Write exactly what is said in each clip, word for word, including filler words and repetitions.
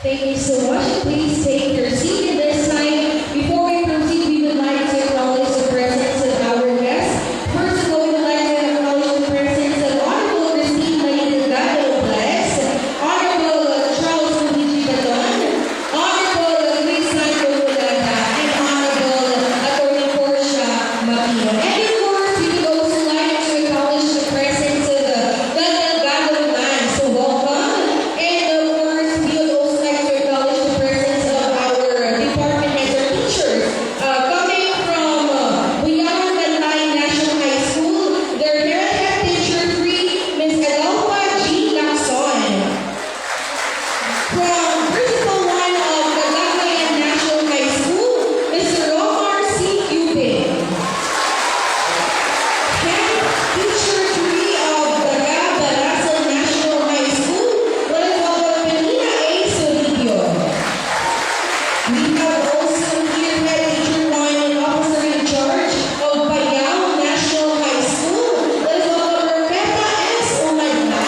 Thank you so much. Please take your seat in this time. Before we proceed, we would like to acknowledge the presence of our guests. First of all, we would like to acknowledge the presence of Honorable Christine Marie Delgado Blanes, Honorable Charles Luigi Baton, Honorable Chris Santo Mulata, and Honorable Attorney Portia Makino. And of course, we would also like to acknowledge the presence of the Delgado clan. So welcome. And of course, we would also like to acknowledge the presence of our department heads or teachers, uh, coming from, uh, Buyawan Gantay National High School. Their head teacher three, Miss Adolfa G Lacson. From Principal one of Cagayan National High School, Mister Romar C Cupid. Head teacher three of Daga Barasan National High School, Lorenzo Penina A Sodidio. We have also here head teacher one and officer in charge of Payao National High School, Lorenzo Rebecca S Umadna.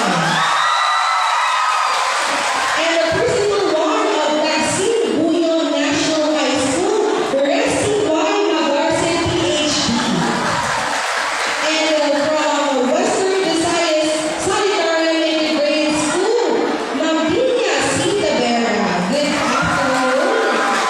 And the Principal one of Tagsin Buyon National High School, Resty Y Magarce, P H D. And, uh, from Western Visayas Solitarian Integrated School, Ma'am Linya C Tabera. Good afternoon.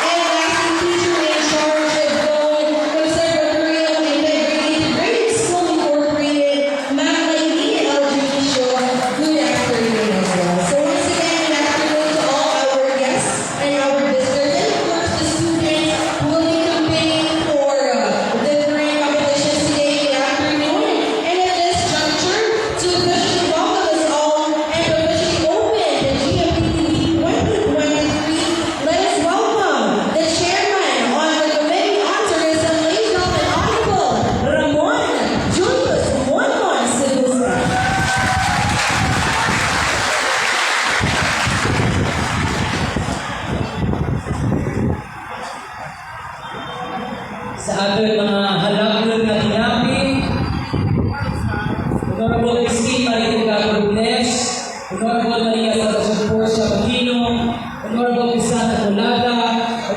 And lastly, teacher in charge of Lone Conservatorium Integrated Integrated School Incorporated, Ma'am Maylene L Dionisio, good afternoon as well. So once again, good afternoon to all our guests and our visitors, and of course, the students who will be campaigning for, uh, different competitions today in the afternoon. And at this juncture, to officially welcome us all and officially open the G M P T V twenty twenty-three, let us welcome the chairman on the Committee on Tourism, Ladies and Gentlemen, Honorable Ramon Julius Monmon Segusa. Sa aton mga halaknon nga tinapi, Honorable Christine Marie Delgado Robles, Honorable Maria Salvacion Porcia Aquino, Honorable Santa Colaga,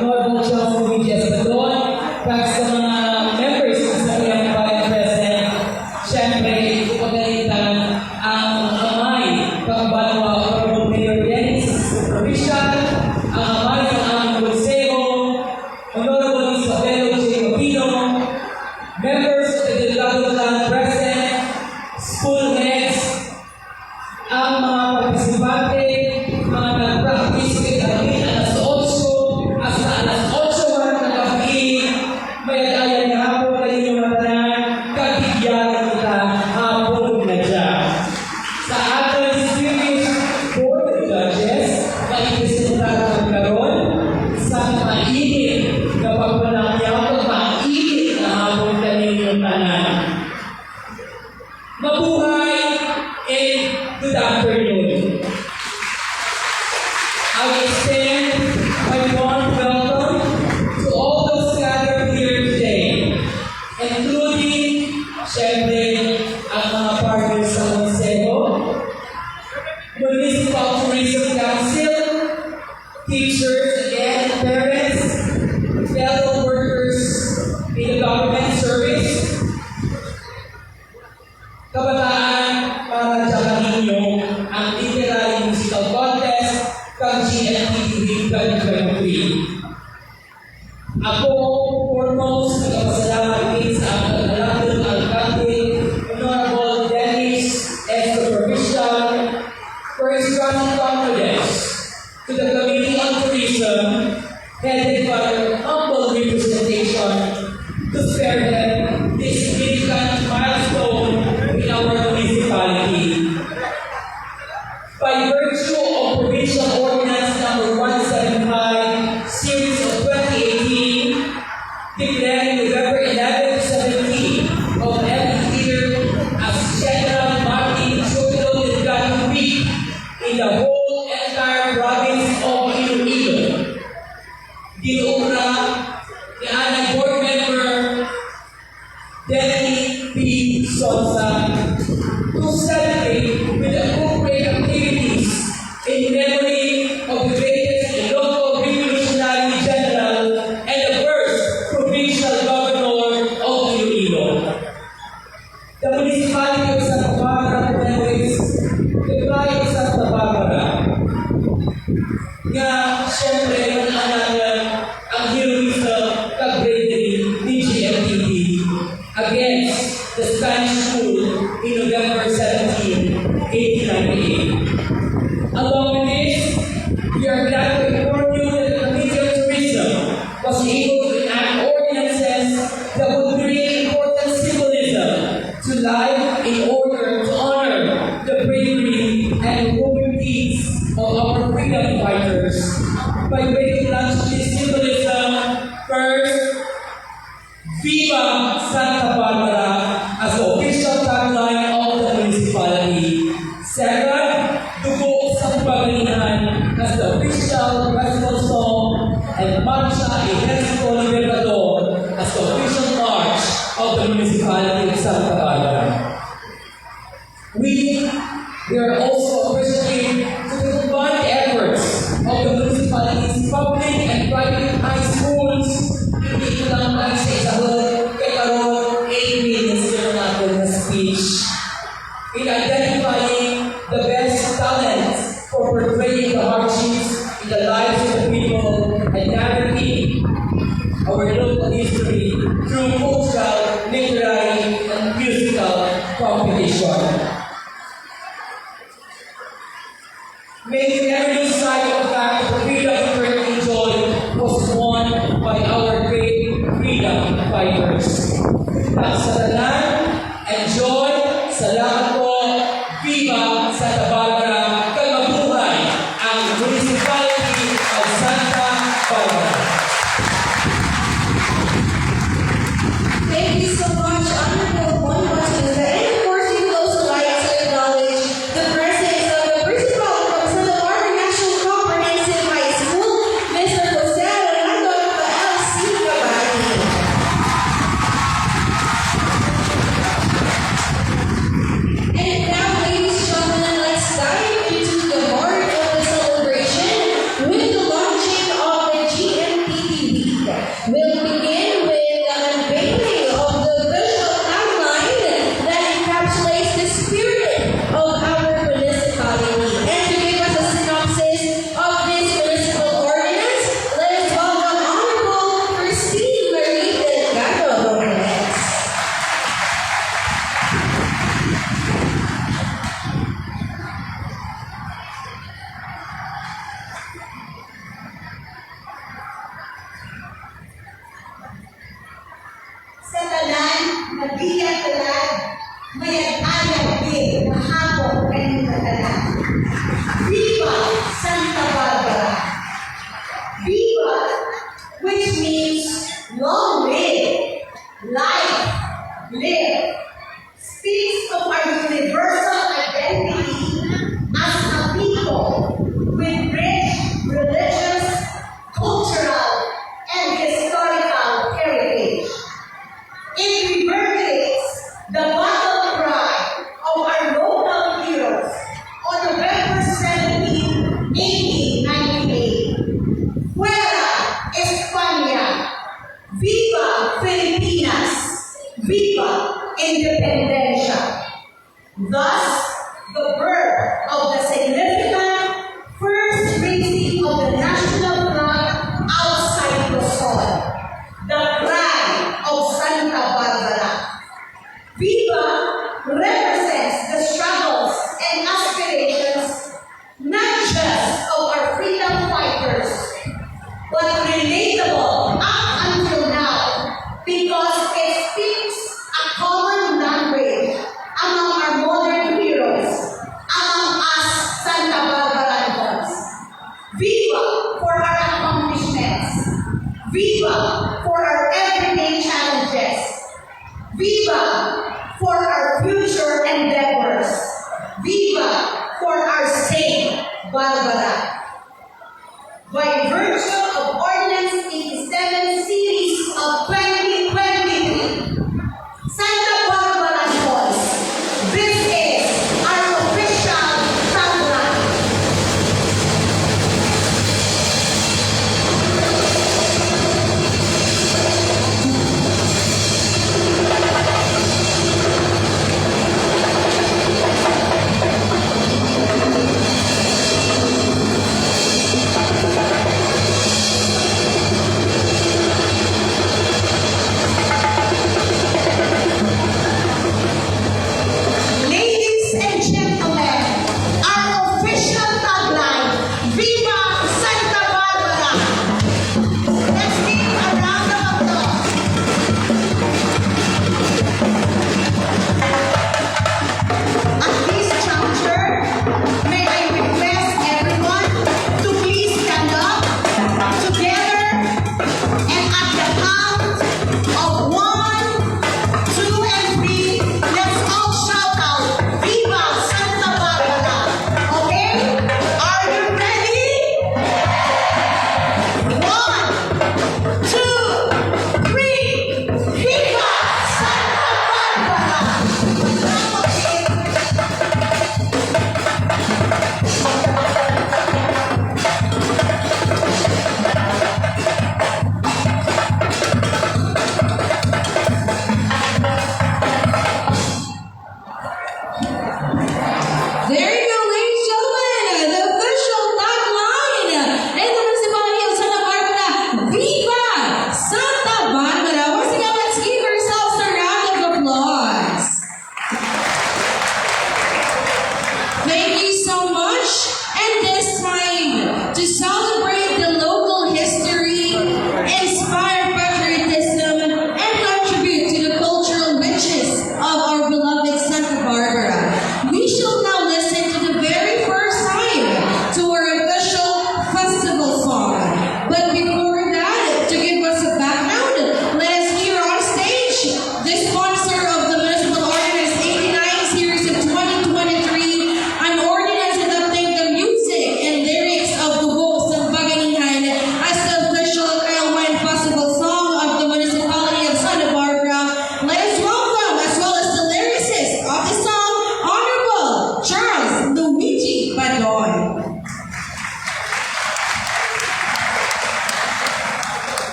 Honorable Johnson Luigi Espadon, kag sa mga members sa Kalikayan present, syempre, ipagalitan ang amay kang banwa, Honorable Mayor Dennis Provincial, ang amay sa aming konseho, Honorable Isabelo J. Aquino, members of the Delgado clan present, school heads, ang mga partisipante, mga nag-practice sa gabi alas otso hasta alas otso man nga gabi, may adayan nga hapon kaninyo nga tanan, kag tigyanan kita hapon nga dya. Sa aton distinguished Board of Judges nga ipresenta naton karon, sa mainit nga pagpanakyaw kag mainit nga hapon kaninyo tanan. Mabuhay and good afternoon. I extend my warm welcome to all those gathered here today, including, syempre, ang mga partners sa Konseho, Municipal Tourism Council, teachers, again, parents, fellow workers in the government service, kabataan, para sa kaninyo ang literary musical contest kang G N P T V twenty twenty-three. Ako, foremost, nagapasalamat gid sa aton honorable alcalde, Honorable Dennis Esco Provincial, for his strong confidence to the Committee on Tourism, headed by your humble representation, to spearhead this significant milestone in our municipality. By virtue of Provincial Ordinance Number one seven five, Series of twenty eighteen, declaring November eleven to seventeen of every year as General Martin Jubilo Delgado Week in the whole entire province of Iloilo. Ginugra ni anay board member Denny P. Sonsa to celebrate with appropriate activities in memory of the greatest Ilonggo revolutionary general and the first provincial governor of Iloilo. The municipality of Santa Barbara commemorates the pride of Santa Barbara, nga, siyempre, man-ananan ang heroism kag bravery ni G M T V against the Spanish rule in November seventeen, eighteen ninety-eight. Along with this, we are glad to inform you that the Committee on Tourism was able to enact ordinances that would bring important symbolism to life in order to honor the bravery and heroic deeds of our freedom fighters. By way of launching this symbolism, first, Viva Santa Barbara as the official tagline of the municipality. Second, Dugo sa Pagalihan as the official festival song, and Marcha Ejercito Libertador as the official march of the municipality of Santa Barbara. We, we are also appreciative to the combined efforts of the municipality's public and private high schools, hindi ko lang sa isahod, kay karon, eight minutes na natin na speech. In identifying the best talents for portraying the hardships in the lives of the people and narrating our local history through cultural, literary, and musical competition. May we never lose sight of the fact that the freedom we currently enjoy was won by our great freedom fighters. Kag sa tanan, enjoy, salamat po, viva Santa Barbara, kag mabuhay ang Municipality of Santa Barbara. Thank you so much, Honorable Bon Bautista. And of course, we would also like to acknowledge the presence of the principal from Santa Barbara National Comprehensive High School, Mister Jose Rolando Rafael C. Gabati. Iya tulad, mayad-ayad gid nga hapon kaninyo tanan. Viva Santa Barbara! Viva, which means long live, life, live, speaks of our universal identity as a people with rich religious, cultural, and historical heritage. It reverberates the battle cry of our local heroes on November seventeen, eighteen ninety-eight. Fuera España! Viva Filipinas! Viva Independencia! Thus, the birth of the significant first raising of the national flag outside Luzon, the cry of Santa Barbara. Viva represents the struggles and aspirations not just of our freedom fighters, but relatable up until now because it speaks a common language among our modern heroes, among us Santa Barbarangos. Viva for our accomplishments! Viva for our everyday challenges! Viva for our future endeavors! Viva for our Saint Barbara! By virtue of Ordinance eighty-seven Series of twenty twenty-three, Santa Barbara Falls, this is our official tagline. Ladies and gentlemen, our official tagline, Viva Santa Barbara! Let's give a round of applause. At this juncture, may I request everyone to please stand up together and at the count of one, two, and three, let's all shout out, "Viva Santa Barbara!" Okay? Are you ready? One, two, three. Viva Santa Barbara! Bravo, team! There you go, ladies and gentlemen, the official tagline in the municipality of Santa Barbara, "Viva Santa Barbara." Once again, let's give ourselves a round of applause. Thank you so much. And this time, to celebrate the local history, inspire patriotism, and contribute to the cultural riches of our beloved Santa Barbara, we shall now listen to the very first time to our official festival song. But before that, to give us a background, let us hear on stage the sponsor of the Municipal Ordinance eighty-nine Series of twenty twenty-three, an ordinance adopting the music and lyrics of Dugo sang Paganihan as the official Kailwayan Festival song of the Municipality of Santa Barbara. Let us welcome, as well as the lyricist of the song, Honorable Charles Luigi Badon.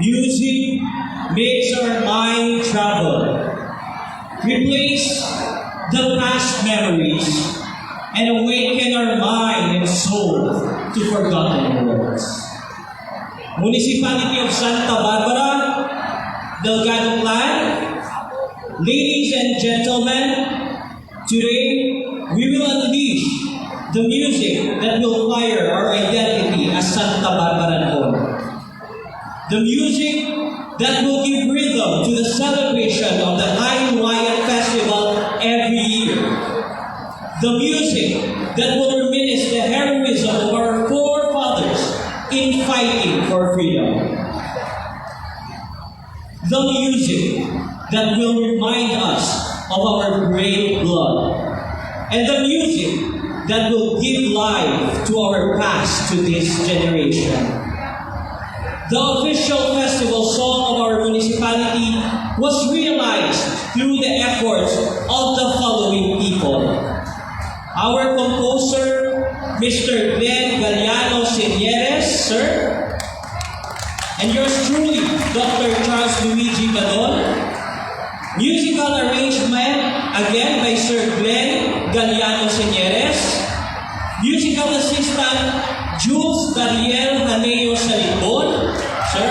Music makes our mind travel, replace the past memories, and awaken our mind and soul to forgotten worlds. Municipality of Santa Barbara, Delgado Clan, ladies and gentlemen, today we will unleash The music that will fire our identity as Santa Barbaranon. The music that will give rhythm to the celebration of the Kain-Wayan Festival every year. The music that will reminisce the heroism of our forefathers in fighting for freedom. The music that will remind us of our brave blood. And the music that will give life to our past to this generation. The official festival song of our municipality was realized through the efforts of the following people. Our composer, Mister Glenn Galiano Senieres, sir. And yours truly, Doctor Charles Luigi Badon. Musical arrangement, again, by Sir Glenn Galiano Senieres. Musical assistant, Jules Dariel Haneo Salibon, sir.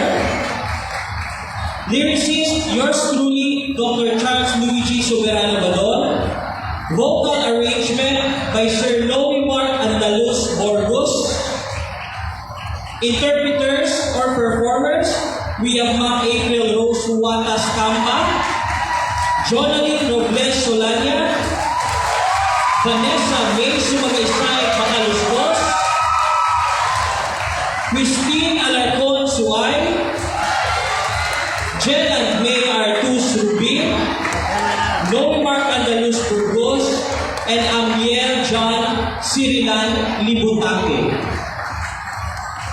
Lyricist, yours truly, Doctor Charles Luigi Soberano Badon. Vocal arrangement by Sir Noe Mark Andalus Burgos. Interpreters or performers, we have Ma'am April Rose Huatas Camba, Jonalyn Robles Solania, Vanessa May Sumagaysay Macaluscos, Christine Alarcon Suay, Jen and May Artus Rubin, Noe Mark Andalus Burgos, and Amiel John Sirilan Libutake.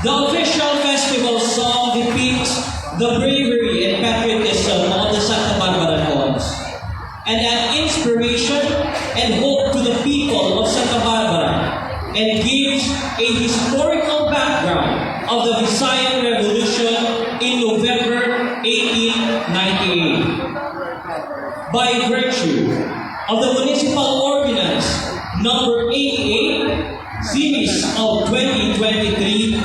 The official festival song depicts the bravery and patriotism of the Santa Barbara Cons, and an inspiration and hope to the people of Santa Barbara, and gives a historical background of the Visayan Revolution in November eighteen ninety-eight. By virtue of the Municipal Ordinance Number eighty-eight, Series of twenty twenty-three,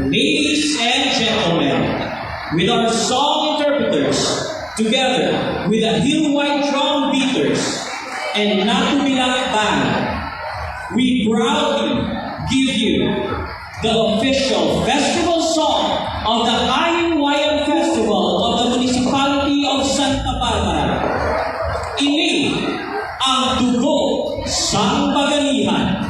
ladies and gentlemen, with our song interpreters, together with the Hill White Drum Beaters and Natubilak Band, we proudly give you the official festival song of the Kain-Wayan Festival of the Municipality of Santa Barbara. Ini ang Dugo sang Bayanihan.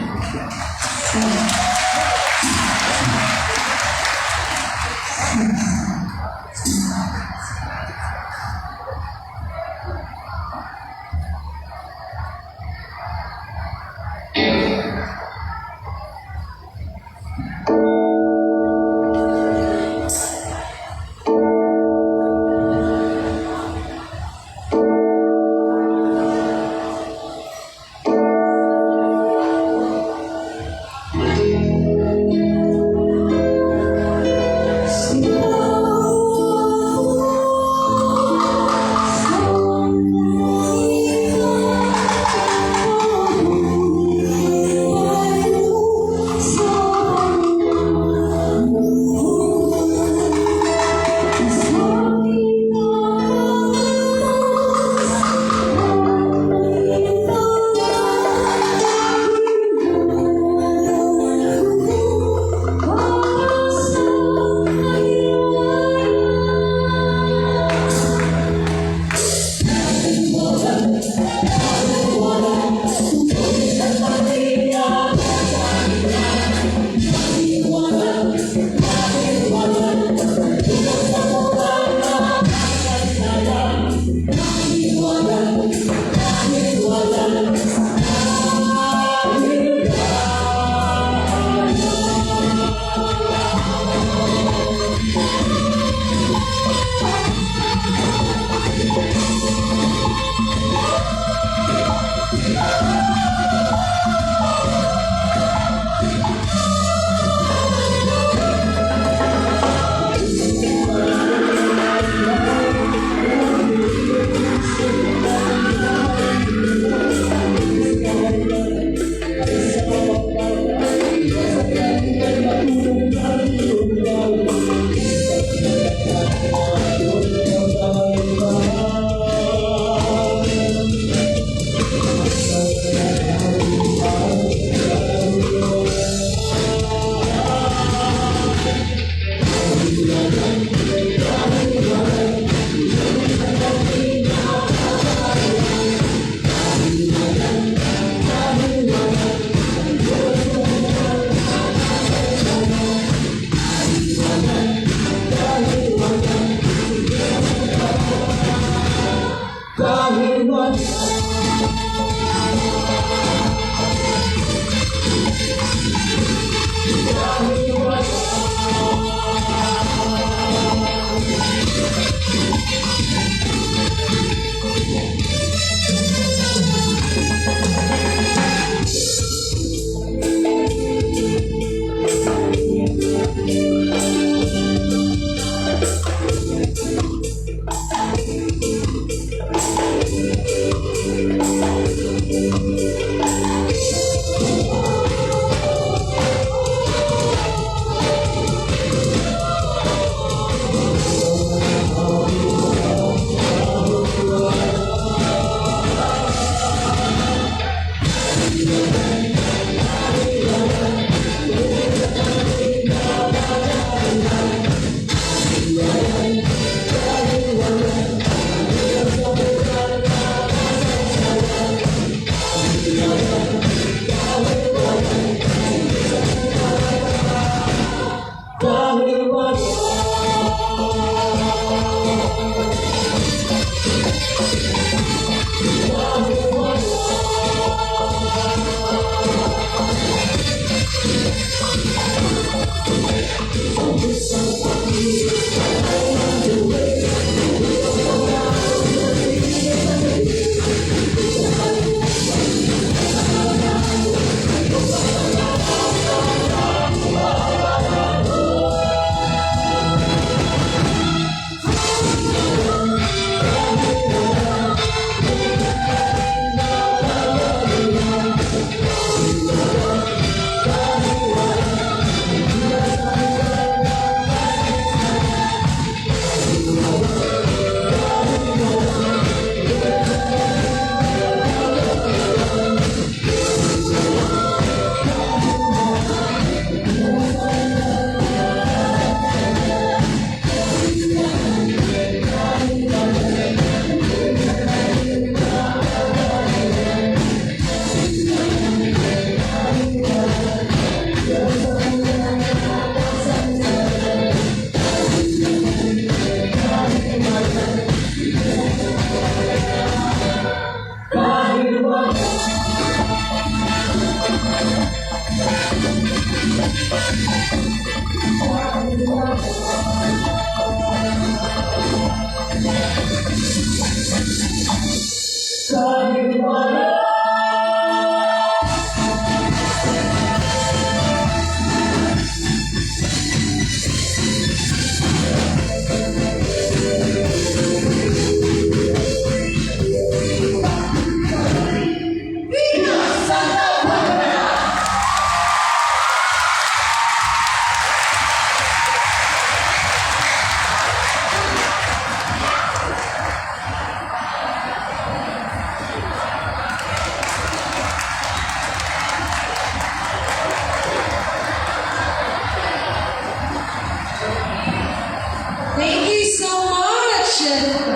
Thank you so much.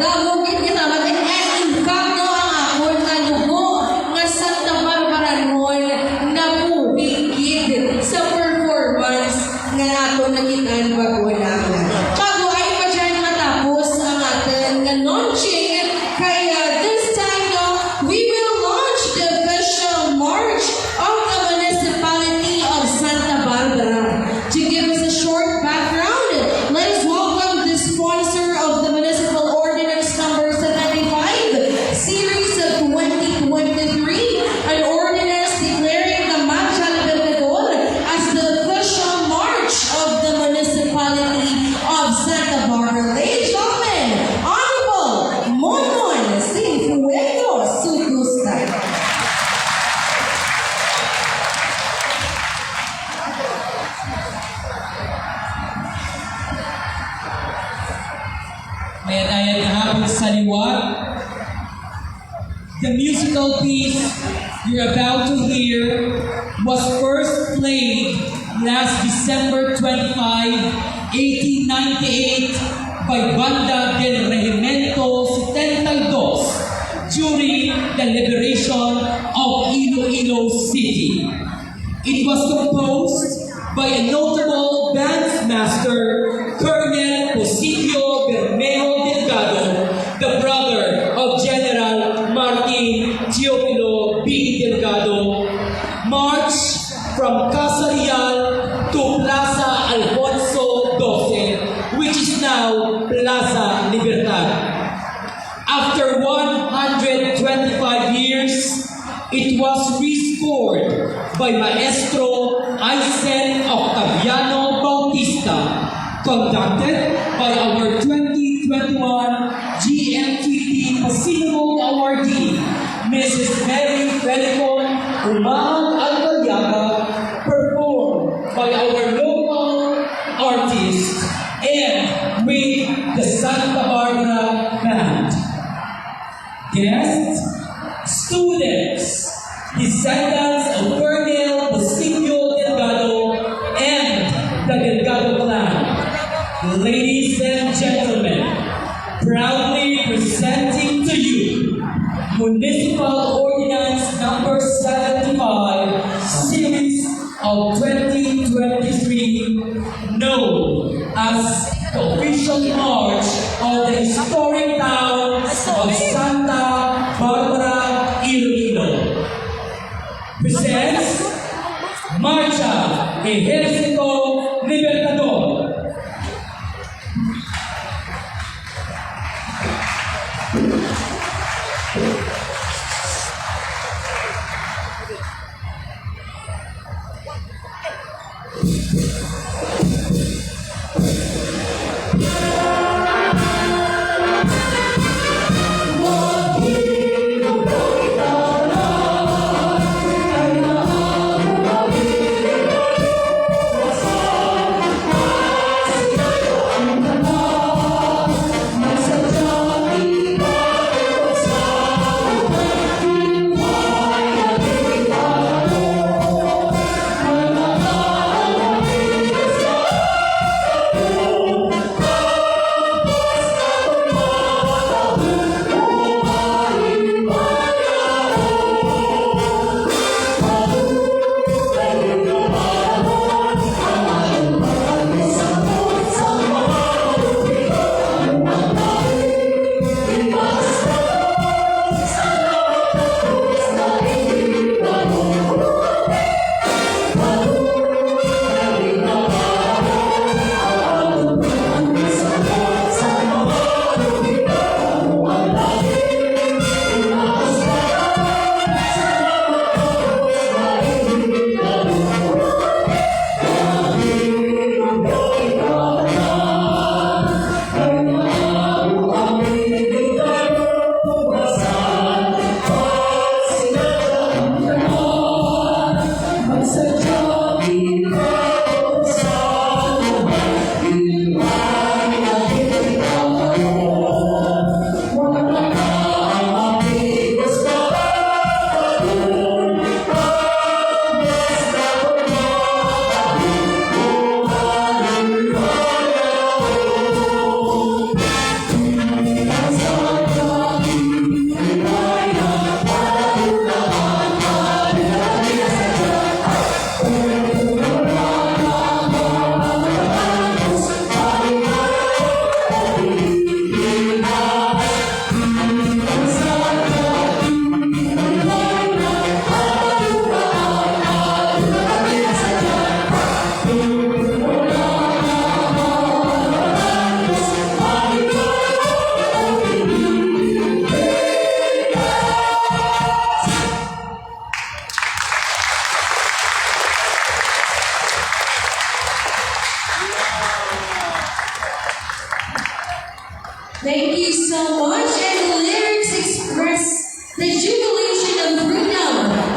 Damo gid nga taman, and in fact, no, ang akon nalubo nga Santa Barbara noon nabuhi gid sa performance nga aton nakit-an bago na. Bago ay pa dyan matapos ang aton nga launching, kaya this time, no, we will launch the official march of the municipality of Santa Barbara. To give us a short background, let us welcome the sponsor of the Municipal Ordinance Number seventy-five, Series of twenty twenty-three, an ordinance declaring the Marcha Libertador as the official march of the municipality of Santa Barbara. Ladies and gentlemen, Honorable Monmon Sinfuego Sudusta. Mayad-ayad nga hapon sa liwat. The musical piece you're about to hear was first played last December twenty-five, eighteen ninety-eight, by Banda del Regimiento setenta y dos during the liberation of Iloilo City. It was composed by a notable dance master, Colonel Positio Bermejo Delgado, the brother of General Teofilo B. Delgado, marched from Casa Real to Plaza Alfonso Doce, which is now Plaza Libertad. After one hundred twenty-five years, it was rescored by Maestro Aisen Octaviano Bautista, conducted by our twenty twenty-one G M T T Pasilubong awardee, Missus Mary Felicon Umahag Alcaliaga, performed by our local artists and with the Santa Barbara Band. Guests, students, descendants of Colonel Basilio Delgado and the Delgado clan. Ladies and gentlemen, proudly presenting to you Municipal Ordinance Number seventy-five, Series of twenty twenty-three, known as the official march of the historic town of Santa Barbara, Iloilo. Presents Marcha Ejercito Libertador. Thank you so much. And the lyrics express the jubilation of freedom,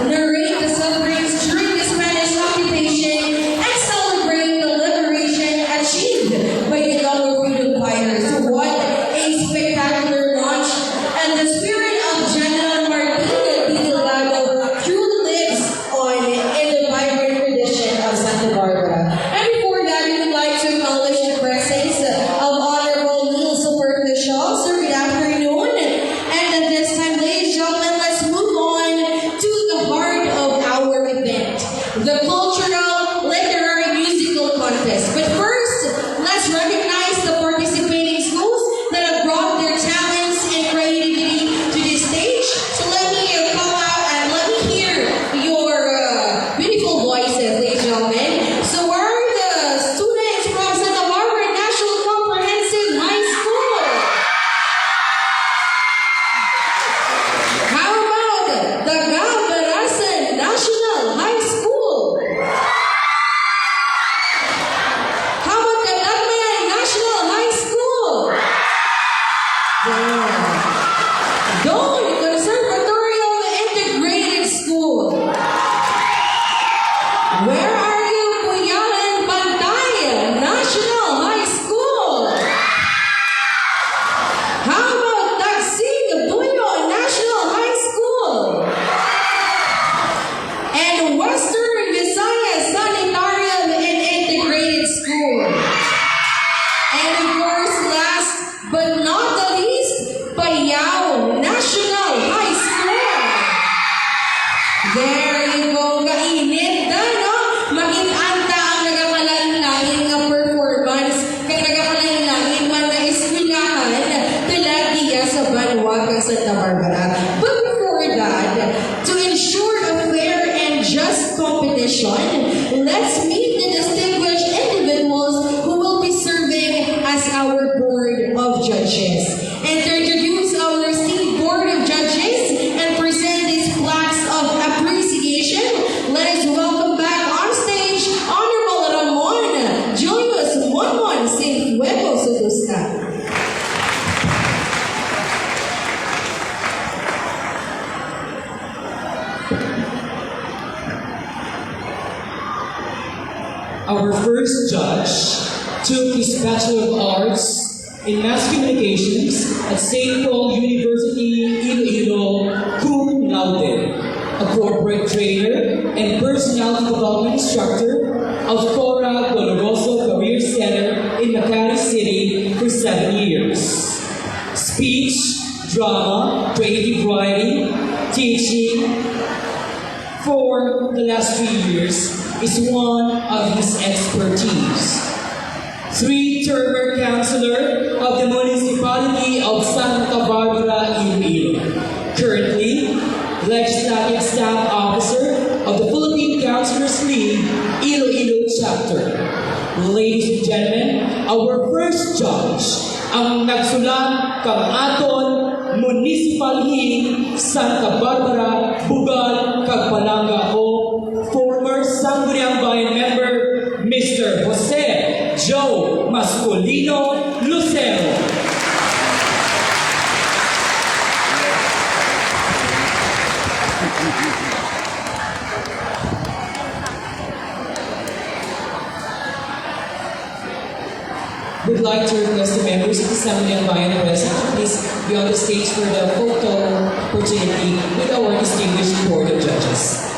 narrate the sufferings during the Spanish occupation, and celebrate the liberation achieved by the Tagalog freedom fighters. What a spectacular launch, and the spirit of General Martin Delgado truly lives on in the vibrant tradition of Santa Barbara. And before that, we would like to acknowledge the presence of Honorable Neil Superficial. Sir, good afternoon. And at this time, ladies and gentlemen, let's move on to the heart of our event, the cultural literary musical contest. But first, let's recognize the participating schools that have brought their talents and creativity to this stage. So let me Our first judge took his Bachelor of Arts in Mass Communications at Saint Paul University, Iloilo, cum laude, a corporate trainer and personality development instructor of Cora Doloroso Career Center in Makati City for seven years. Speech, drama, creative writing, teaching, for the last three years is one of his expertise. Three-termer councilor of the Municipality of Santa Barbara, Iloilo. Currently, Legislative Staff Officer of the Philippine Councilors League, Iloilo Chapter. Ladies and gentlemen, our first judge, ang nagsulat kang aton Municipal Hymn, Santa Barbara, Bogal, kag Palanga, o former Sangguniang Bayan member, Mister Jose Joe Masculino Lucero. Would like to request the members of the Sangguniang Bayan present to please be on the stage for the photo opportunity with our distinguished board of judges.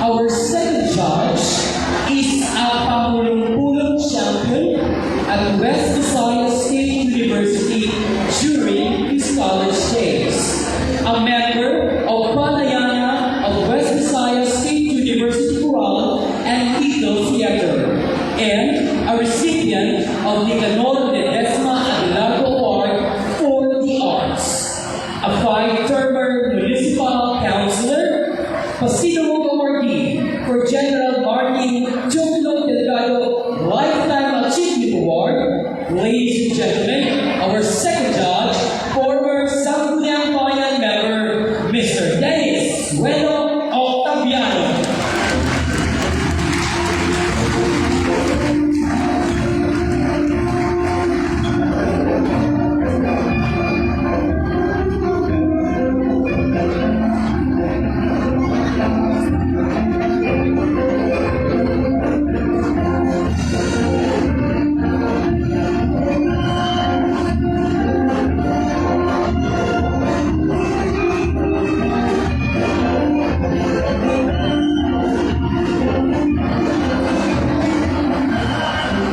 Our second judge is a pamulong-pulong champion at West Visayas State University during his college days. A member of Palayana of West Visayas State University Chorale and Little Theater, and a recipient of Nicanor Ledesma Aguinaldo Award for the Arts. A five-termer municipal councilor, Pasidungog Awardee for General Martin Chukilog Delgado Lifetime Achievement Award. Ladies and gentlemen, our second judge, former Sangguniang Bayan member, Mister Dennis Suelo Octaviano.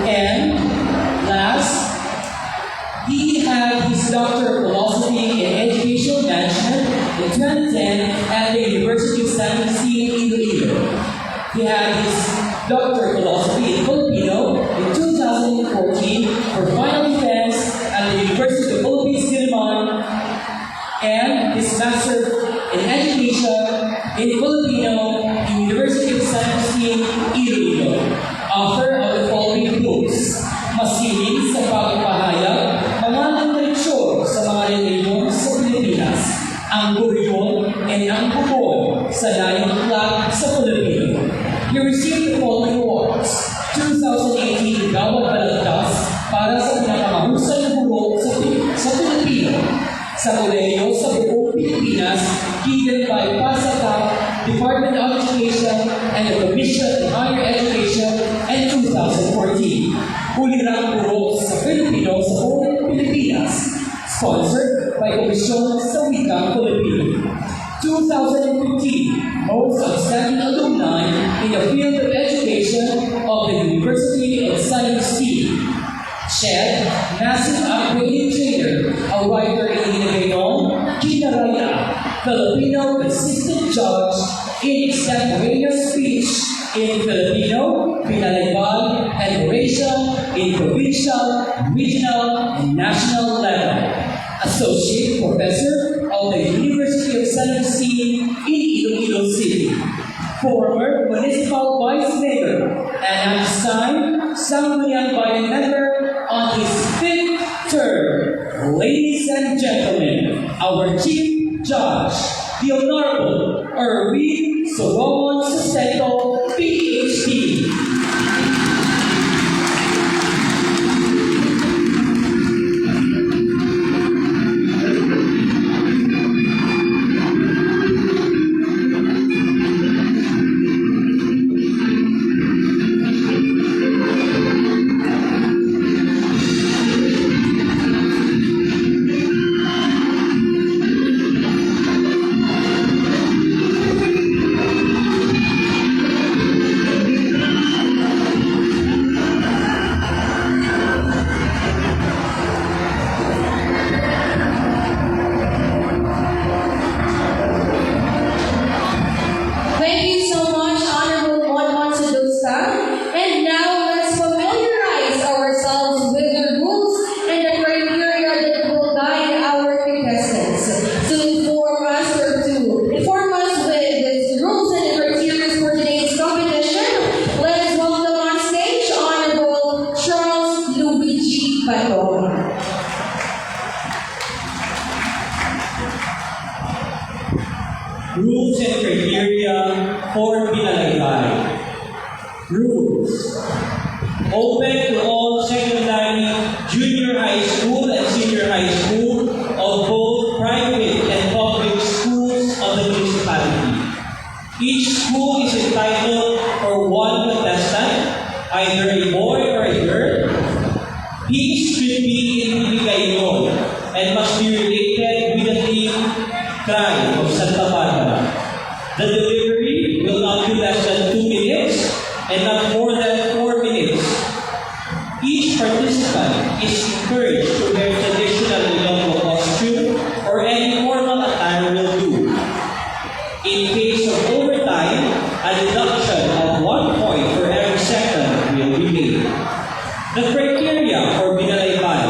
And last, he had his Doctor of Philosophy in Educational Management in twenty ten at the University of San Agustin, Iloilo. He had his Doctor of Philosophy in Filipino in two thousand fourteen for final defense at the University of the Philippines, Diliman, and his Master in Education in Filipino in University of San Agustin, Iloilo. Author of the following books: Masiling sa Pagpahayag, Mga Literasyon sa Mga Relihiyon sa Pilipinas, Ang Goryon and ang Bukol sa Layong Aklat sa Filipino. He received the following awards: two thousand eighteen Gawad Balagtas para sa pinakamahusay na guro sa Pi-, sa Filipino sa kolehiyo sa buong Pilipinas, given by PASACAP, Department of Education, and the Commission on Higher Education, and two thousand fourteen Ulirang Guro sa Filipino sa buong Pilipinas, sponsored by Komisyon sa Wikang Filipino. Two thousand fifteen Most Outstanding Alumni in the Field of Education of the University of San Agustin. Chef, massive upgrading trainer, a writer in Hiligaynon, Kinaraya, Filipino consistent judge in extemporaneous speech in Filipino, Binalaybay, and Orisha in provincial, regional, and national level. Associate Professor of the University of San Agustin in Iloilo City. Former Municipal Vice Mayor and at this time, Sangguniang Bayan member on his fifth term. Ladies and gentlemen, our Chief Judge, the Honorable Erwin Solomon Sustento, P H D. Thank you so much, Honorable Mon Monsadosa. And now, let's familiarize ourselves with the rules and the criteria that will guide our contestants. To inform us or to inform us with the rules and the criteria for today's competition, let's welcome on stage Honorable Charles Luigi Patong. Rules and criteria for Binalaybay. Rules. Open to all secondary, junior high school, and senior high school of both private and public schools of the municipality. Each school is entitled for one contestant, either a boy or a girl. He should be in Hiligaynon and must be related with the team Cry of Santa Barbara. The delivery will not be less than two minutes and not more than four minutes. Each participant is encouraged to wear traditional Ilonggo costume or any formal attire will do. In case of overtime, a deduction of one point for every second will be made. The criteria for Binalaybay: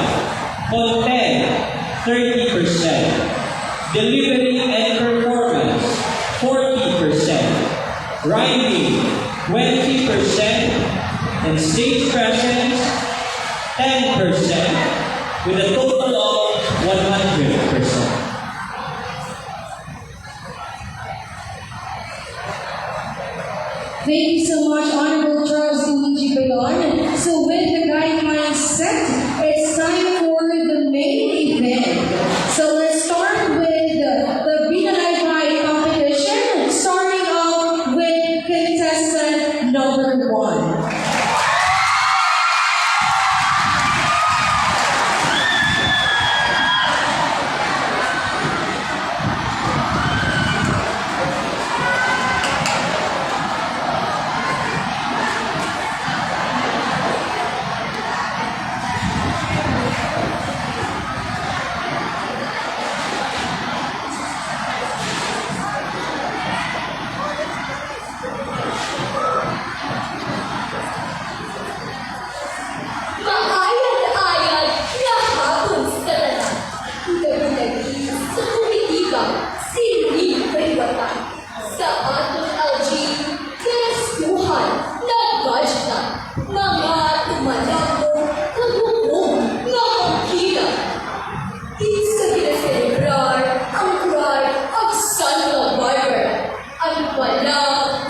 content, thirty percent; delivery and performance, forty percent; rhyming, twenty percent; and stage presence, ten percent, with a total of one hundred percent. Thank you so much, Honorable Charles Luigi Bayon. So with the guidelines set, it's time for the main event. So let's start with the Binalaybay competition, starting off with contestant number one. Maayad-ayad nga hapon sa tanan. Lagi-lagi sa komitiba sini kaliwatan. Sa aton L G, girestuhan, nag-budget na, mga tumalabo, kag hukom nga pagkila. Kinsa ginaselebrar ang Pride of Santa Barbara? Ano bala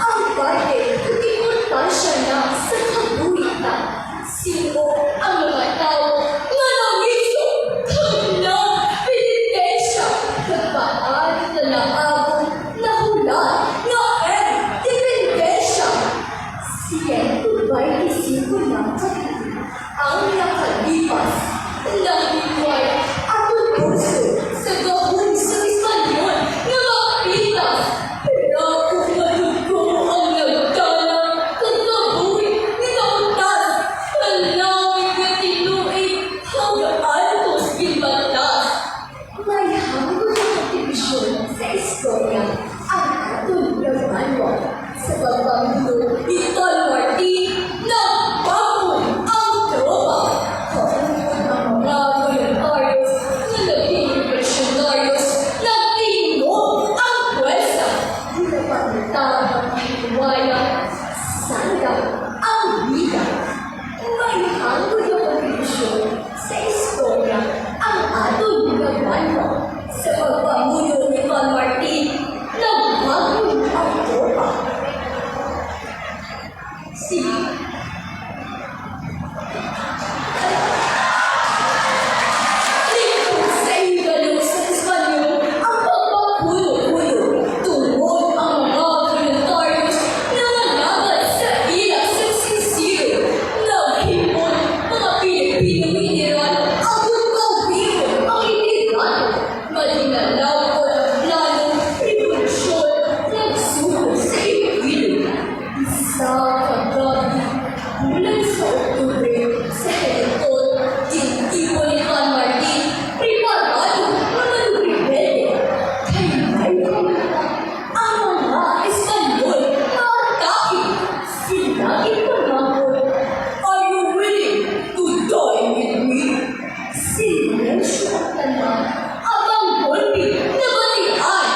ang parte kag importansya na sa kabuhi ta? Sin-o ang mga tawo nga nangiso kag nagpenitensya kag paagi na naabot nahulat nga independensya? Siyento baynte singko na ka tuig ang nakalipas, nagligway aton pulso sa gahom sang Espanyol nga mga pintas. Pirako nga dugo ang nagdala kag Lingkod sa higalo sa Espanyol ang pagpakulo-kulo tungod ang mga voluntarios nga nangabat sa ila sa sinsiro. Naghipon mga Pilipino general agud mawihon ang liderato. Malinalaw ko ang plano, rebolusyon, nagsugo sa Iloilo. Isa ka gabi, bulan sa Oktubre, sa Heliton, gintipon ni Juan Martin, preparado nga manugrebelde. Kay may pamata ang mga Espanyol nga atake. Sila ginpamangkot, "Are you willing to die with me?" Silensyo ang tanan, abang golpe nabatian.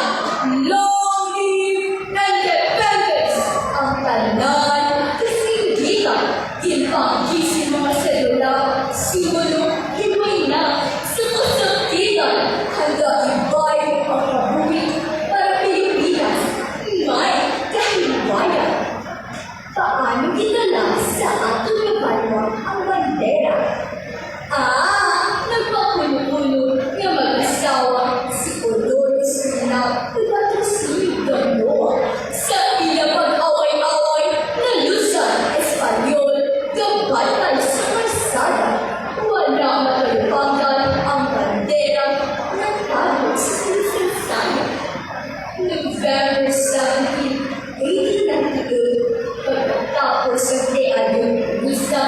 "Long live independence!" Ang tanan kasinggitan. Ginpanggi sing mga selula, simbolo, himay na sa kasakitan. Handa ibay ang kabuhi para Pilipinas may kahimbayan. Paano gidala sa aton nga banwa ang bandera? Ah, nagpakuno-kuno nga mag-asawa si Olor Espina kag Patrocinio Gamboa. Sa ila pag-away-away, nalusad Espanyol, gabantay sa karsada. Wala matalupanggan ang bandera nga tago sa sinasaysayan. November seventeen, eighteen ninety-two, pagkatapos sa Trianon Misa,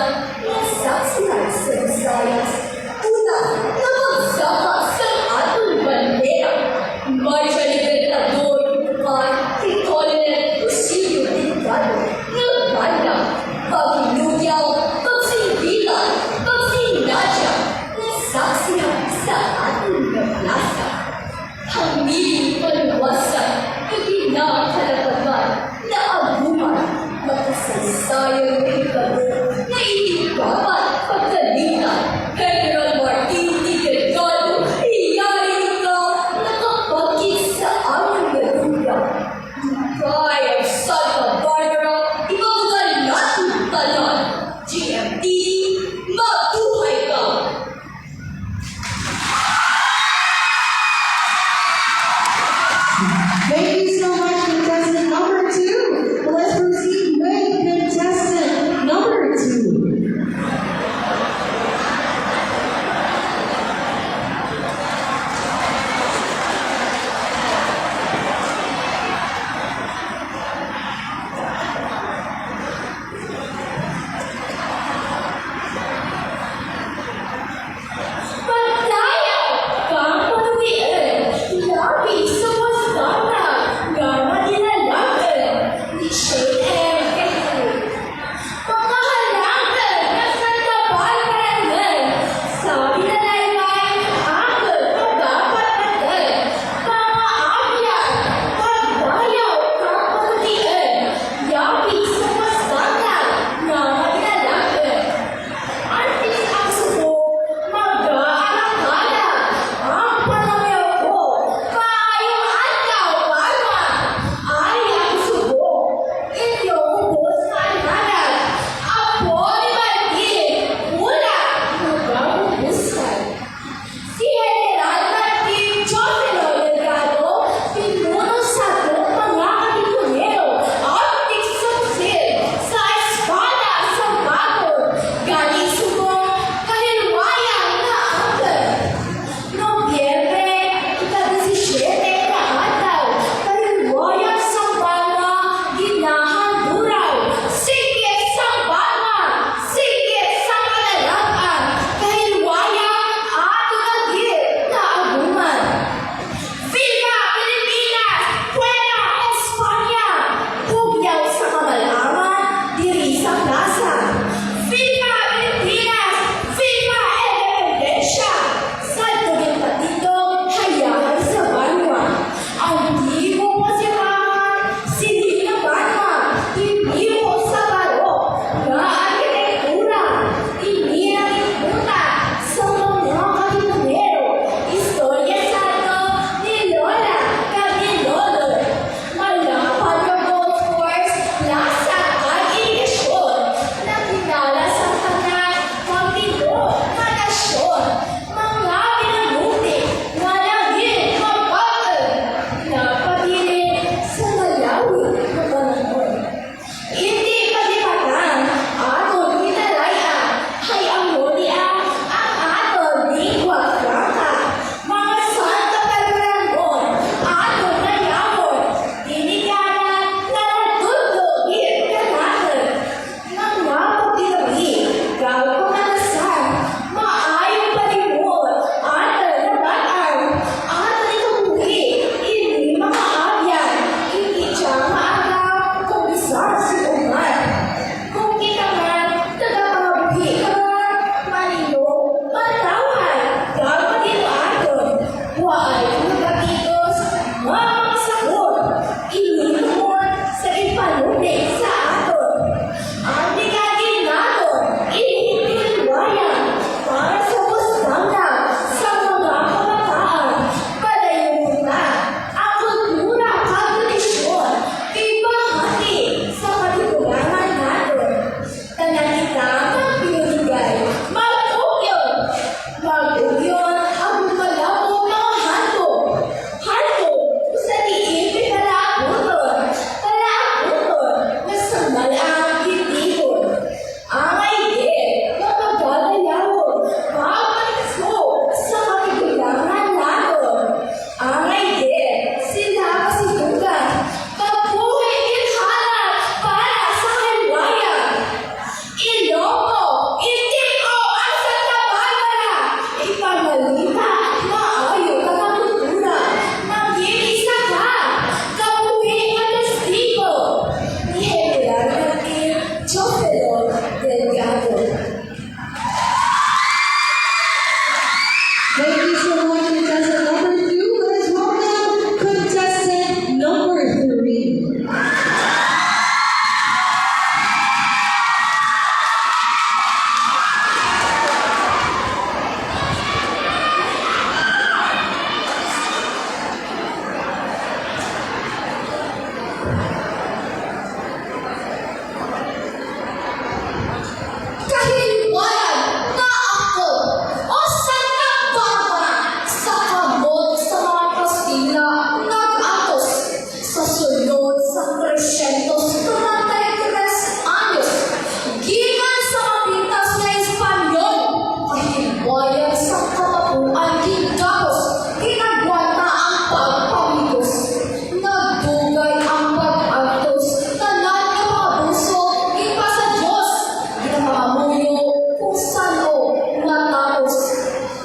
Pamuyo kung san-o nga taos.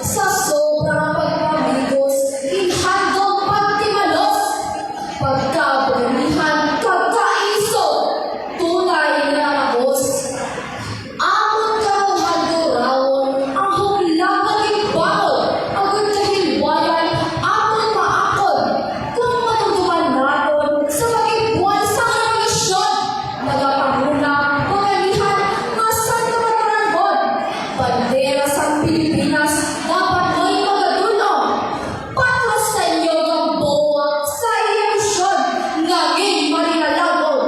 Sa sobra nga pagpamigos, ginhandom pagtimalos. Pagkabaganihan kag kaiso, tunay nga takos. Amon karon handurawon ang huklag nga ginbakod, agud kahilwayan amon maakon. Kung madumduman naton sa paghibuan sang rebolusyon, nagapanguna ang baganihan nga Santa Matarangon. Bandera sang Pilipinas dapat may magadul-ong. Patros sa inyo nga buwak sa ilusyon, nga ngin malinalagon.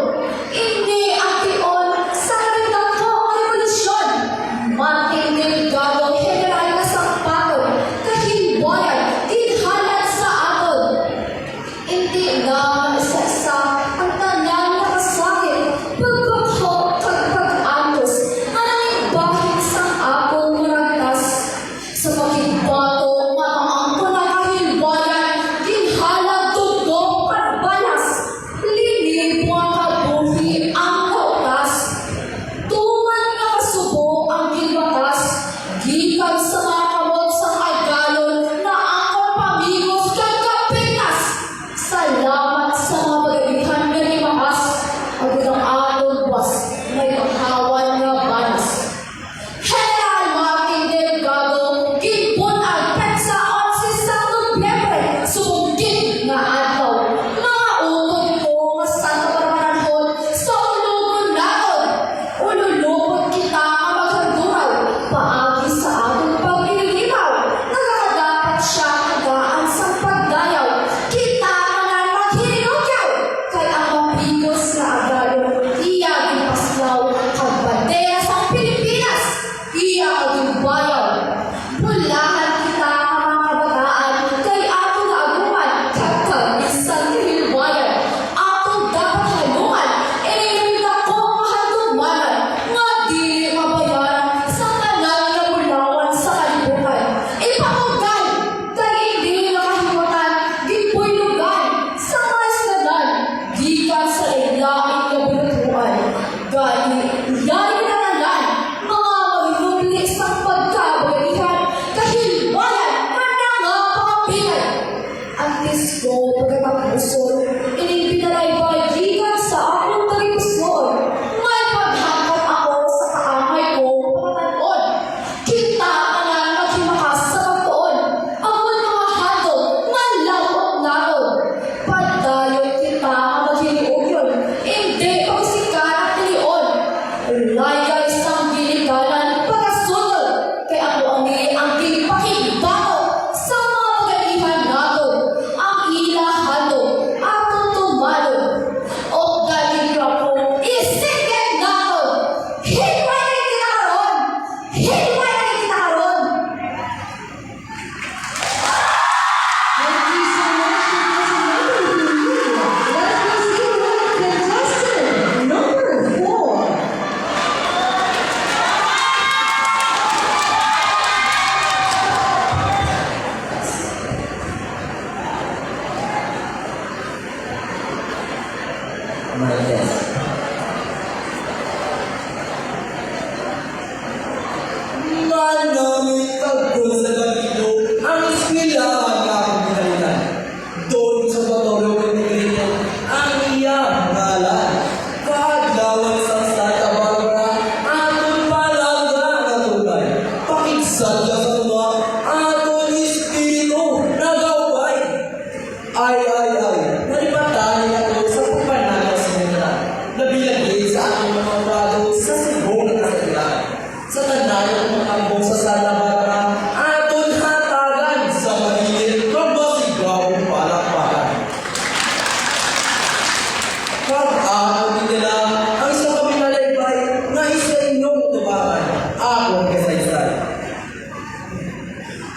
Ini ang tion sa nagdako nga rebolusyon. Martin Delgado, General nga sang patod, kahilwayan, ginhalad sa aton. Indi na maisa-isa ang tanan nga kasakit, pagbakhok kag pag-antos nga nangin bahin sang akon murag tas. Sa pakigbato nga maangkon ang kahilwayan, ginhalag dugo kag balas, linibo ang kabuhi ang kautas. Tuman nga kasubo ang ginbatas, gikan sa mga kamot sang agalon nga akon pamigos kag kapintas. Salamat sa mga baganihan nga nimakas, agud ang aton buas may panghawan nga banas. General Martin Delgado, ginbun-ag petsa onse sang Nobyembre, subong gid nga adlaw. Mga utod ko nga Santa Barbaranhon, sa ulugon naton. Ululupod kita nga maghanduraw, paagi sa aton pagkilitilaw. Nagakadapat siya nga gaan sang pagdayaw. Kita tanan maghinugyaw, kay ang mapigos nga agalon iya ginpaslaw, kag bandera sang Pilipinas iya ginbayaw. Bulahan kita nga mga kabataan, kay aton naaguman kag kag bisan kahilwayan. Aton dapat halungan ining dako nga handumanan nga dili mabayaran sa tanan nga bulawan sa kalibutan. Ipamugay kay indi nakahimutan, gibuylogan sa mga eskwelahan gikan sa lain-lain nga bulatuan. Gani, yari kita tanan, mga manunubli sang pagkabaganihan, kahilwayan nga nangapangapilay. Antes ko pagkatapuson ining pinalaybay gikan sa akon tagipusoon, may paghangkat ako sa kaangay ko pagkatan-on. Kita tanan maghimakas sa pagtuon, amon mga handom nga lab-ot naton. Padayon kita nga maghiliugyon, indi pagsikan ang tilion. Laygay sang ginikanan pagkasundol, kay amo ini ang ginpakigbato sa mga baganihan naton. Ang ila handom aton tumalon. Updan gid, Apo, isinggit naton. Hinway na kita karon! Hinway na kita karon! Thank you so much for this wonderful video. Let's proceed with contestant number four. My guest. Manami kag sa Davido, ang eskwelahan nga akong ginaitan. Don Salvador Rodrigo ang iya ngalan. Kaadlawan sa Santa Barbara, aton palangga nga tunay. Pakigsadya sa tunga, aton espiritu nagaupay. Ay, ay, ay, nalipatan niya to sa pagpanagos sa mga, nabilagid sa aton mga prado sa subong nga kasaysayan. Sa tanan nga mga tambong sa Santa Barbara, aton hatagan sa mainit kag masigawong palakpakan. Kag aton gidala ang isa ka pinalaybay nga isa inyong tubangan, akong kasaysay.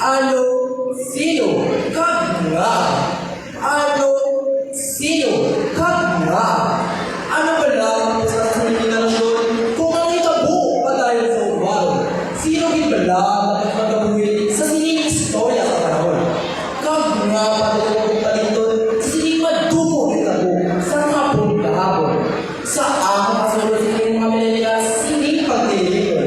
Ano, sino, kag ngaa? Ano, sino, kag ngaa? Ano bala ang pusa sa sining generasyon kung ang ikabuo padayon sa uwaron? Sino gid bala ang dapat magabuhi sa sining istorya sa panahon? Kag ngaa padayon ang pagpalindot sa sining madungog nga tabo sa hapon gahapon? Sa akong kasunod sa inyong mga millennials, sining pagtiligon.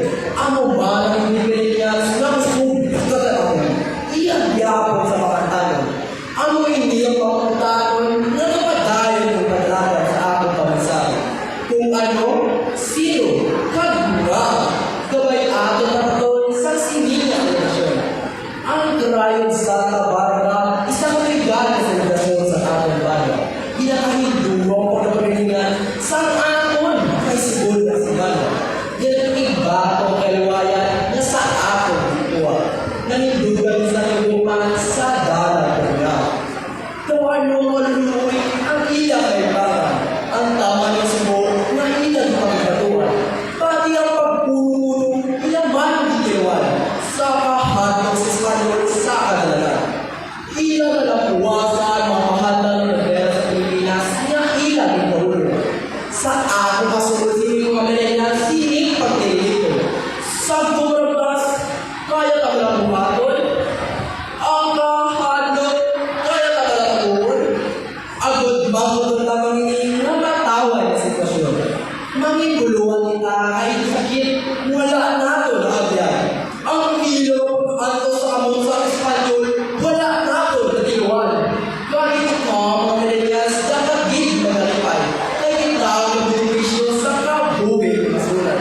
Atong kaliwayan nga sa atong gikuha, nanindog kami sa tuguman sa dalan nga. Kung ano maluloy ang ila kaibangan, ang tama nga subo nga ila gipangibatuan, pati ang pagpuno-puno ila man gitiluan sa kahadlok sa Espanyol sa kadalanan. Ila nga napuwasan mapahatag nga pera sa Pilipinas nga ila gipaulo. Sa ako masugot sini mga millennials, sining pagtilit ko. Sa Burabas, kaya ka lang buhaton? Ang kahadlok, kaya ka lang tuon? Agod mabuton lamang ini nga matawan nga sitwasyon. Mangiguluhan kita kay sakit, wala nato naabyan. Ang ilog anto sa amon sa Espanyol, wala nato natiluan. Gani kita, mga millennials, dapat gid magalipay kay kita ang benepisyo sa kabuhi nga sulat.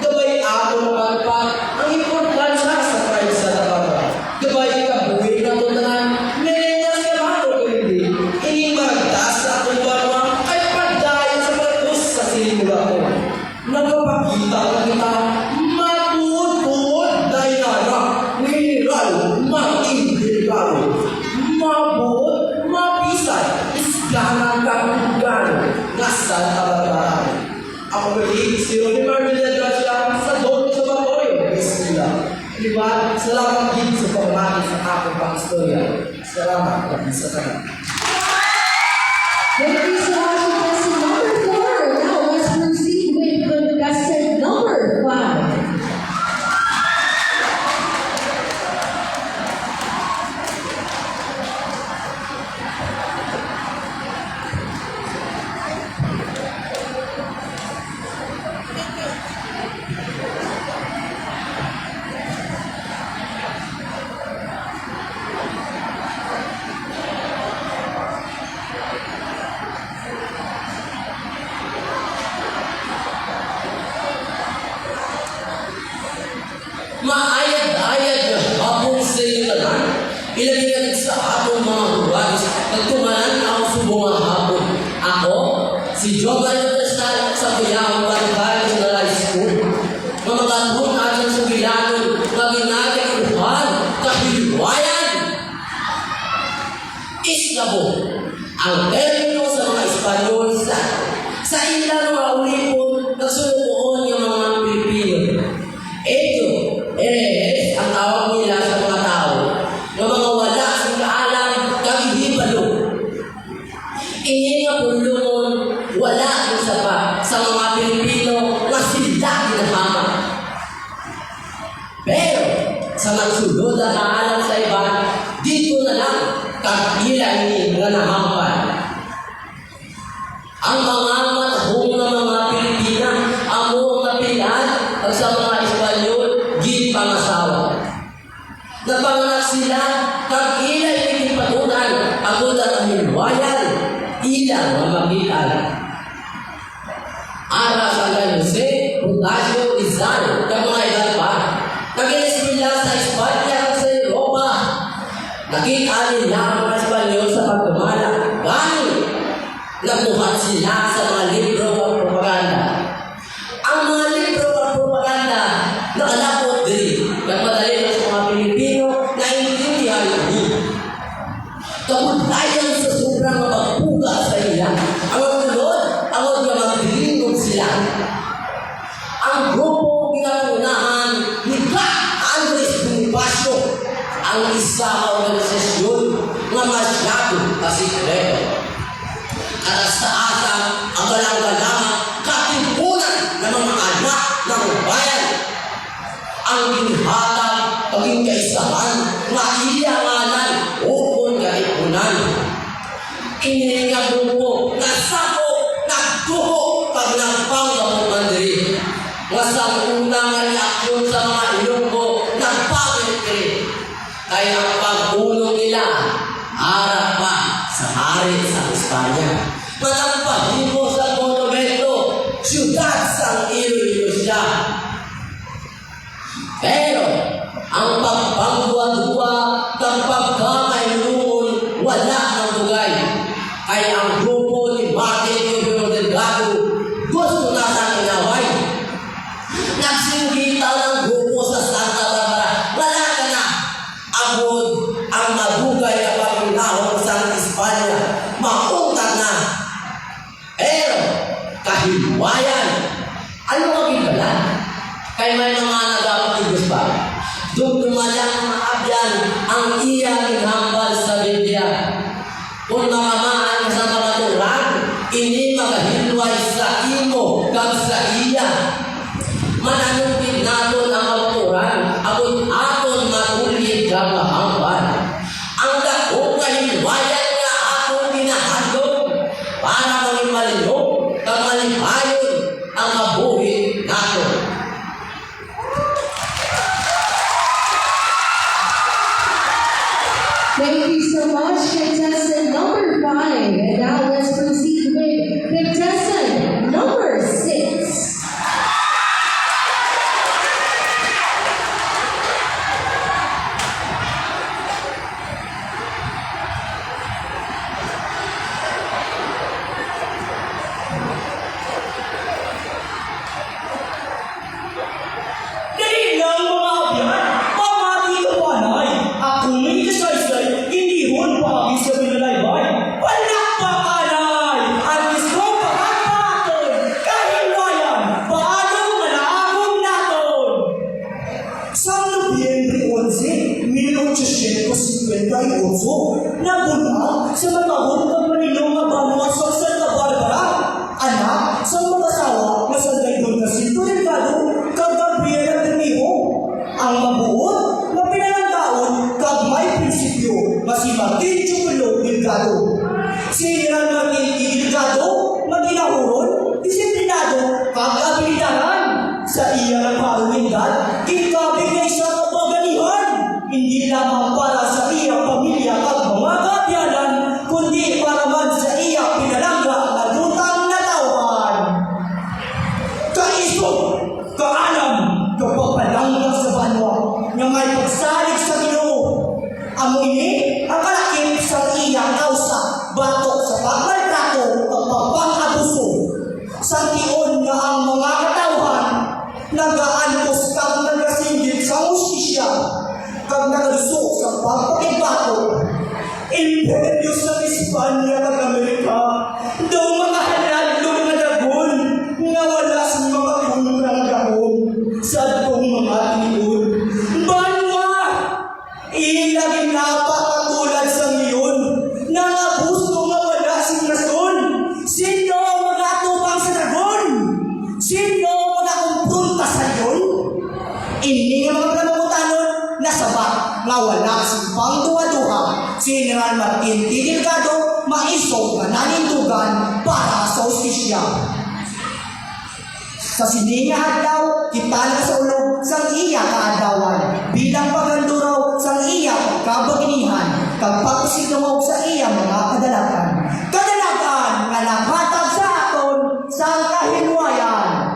Gabay ato mapalpak ang importansya sa tribe sa Navarra. Gabay kabuhi nato tanan, millennials ka man o hindi, ining maragtas sa atong banwa ay padayon sa pagkus sa siling mulato. Nagapakita na kita matuod-tuod daynara ni General Martin Vergara. Mabuot, mapisay, isgana kag tugano nga Santa Barbara. Ako gali si Rolimar Villagracia sa Don Observatorio, Eskwela. Liwat, salamat gid sa pagmati sa akong pag-istorya. Salamat gid sa tanan. Thank you so much, contestant number four. Now, let's proceed with contestant number five. Maayad-ayad nga hapon sa inyo tanan. Ilabi na gid sa aton mga hurado, nagtumanan ang subong nga hapon. Ako, si Jomar Protestal sa Puyao Barangay General School, nga makatuon aton sa bilanon nga ginatiguhan kahiwayan. Islabo, ang termino sa mga Espanyol sa, sa ilang mga ulipon nga sunugoon nga mga Pilipino. Ito, herehes ang tawag nila sa mga tawo nga mga wala sing kaalam kag hibalo. Ini nga pulongon wala ginsapat sa mga Pilipino nga sila ginahamak. Pero sa nagsulod ang kaalam sa iban, didto na lang kag ila ini nga nahambal. Ang mga matahom nga mga Pilipina amo ang napil-an kag sa mga Espanyol ginpangasawa. Napanganak sila kag ila ini ginpatun-an agod ang kahilwayan ila nga makit-an. Ara sa kay Jose Bonifacio Rizal kag mga iban pa, nag-eskwela sa Espanya kag sa Europa. Nakit-an nila ang mga Espanyol sa pagdumala. Gani, nagbuhat sila sa mga libro kag propaganda. Ang mga libro kag propaganda nakalapot diri, kag madali na sa mga Pilipino naintindihan ini. Kabudlayan sa sobra nga pagpuga sa ila, ang mga tulod, angod nga magdilingog sila. Ang grupo ginaunahan ni Doc Andres Bonifacio, ang isa ka organisasyon nga masyado ka sikreto. Kataas-taasan ang galang-galang katipunan ng mga anak ng bayan. Ang ginhatag kag ginkaisahan nga iya ngalan ukon katipunan. Ini nga grupo nasakop, nagtubo, kag nagpanggamot man diri. Nga sang una nga reaksyon sa mga Ilonggo, nagpangit diri. Kay ang pagpulong nila ara pa sa hari sa Espanya, nga nagpahimo sa monumento, siyudad sang Iloilo siya. Pero ang pagpangduwa-duwa kag pagkamahinulungon wala nang bugay, kay ang grupo ni Martin Governor Delgado gusto na sang inaway. Nagsi- Kita lang grupo sa Santa Barbara, wala ka na. Agod ang madugay nga pangunahon sa Espanya, mauntat na. Pero, kahilwayan, ano ang gibala? Kay may mga nagapatugos pa. Dumduma lang mga abyan ang iya ginhambal sa Biblia. Kon makamaan ka sa kamaturan, ini magahilway sa imo kag sa iya. Mananupid naton ang kamaturan, agod aton matulid kag mahambal ang dako nga hilwayan nga aton ginahadlok para manginmalinong kag malipayon ang kabuhi naton. Thank you so much, contestant number five. And now let's proceed with contestant number six. Dali lang, mga abyan, pamati ka panay. Ako may kasaysay, indihon paagi sa pinalaybay. Palakpak anay, artistong pakakpaton, kahilwayan, paano nga naagom naton. Sa Nobyembre onse, mil ochocientos cincuenta y ocho, nabun-ag sa matahom kag malinong nga banwa sa Santa Barbara, anak sang mag-asawa nga sanday Don Jacinto Delgado kag Gabriela Bermejo. Ang mabuot nga pinalanggaon kag may prinsipyo nga si Martin Chupilo Delgado. Si General Martin E. Delgado nga ginahuron, disiplinado, kag abilidaran. Sa iya nga parang edad, ginkabig nga isa ka paganihan, hindi lamang para sa iya pamilya kag mga kaabyanan, kundi para man sa iya pinalangga nga dutang natawhan. Kaisog, kaalam, kag pagpalangga sa banwa nga may pagsalig sa Ginoo. Amo ini ang kalakip sang iya kawsa batok sa pagmaltrato kag pagpang-abuso. Sang tion nga ang mga katawhan nagaantos kag nagasinggit sa hustisya, kag nagaluso sa pagpakigbato. Imperyo sa Espanya kag Amerika, daw mga haladlok nga dagon nga wala sing makakontra nga gahom sa adtong mga tion. Banwa! Ila ginapa katulad sang leon, nangabuso nga wala sing rason. Sino ang mag-atubang sa dragon? Sino ang mag-akumpronta sa leon? Ini nga mga panangutanon nasabat nga wala sing pangduhaduha si General Martin T. Delgado maisog nga nanindugan para sa hustisya. Sa sini nga adlaw, kita nagasaulog sang iya kaadlawan bilang paghanduraw sang iya pagkabagnihan kag pagpasidungog sa iya mga kadalagan, kadalagan nga naghatag sa aton sang kahilwayan.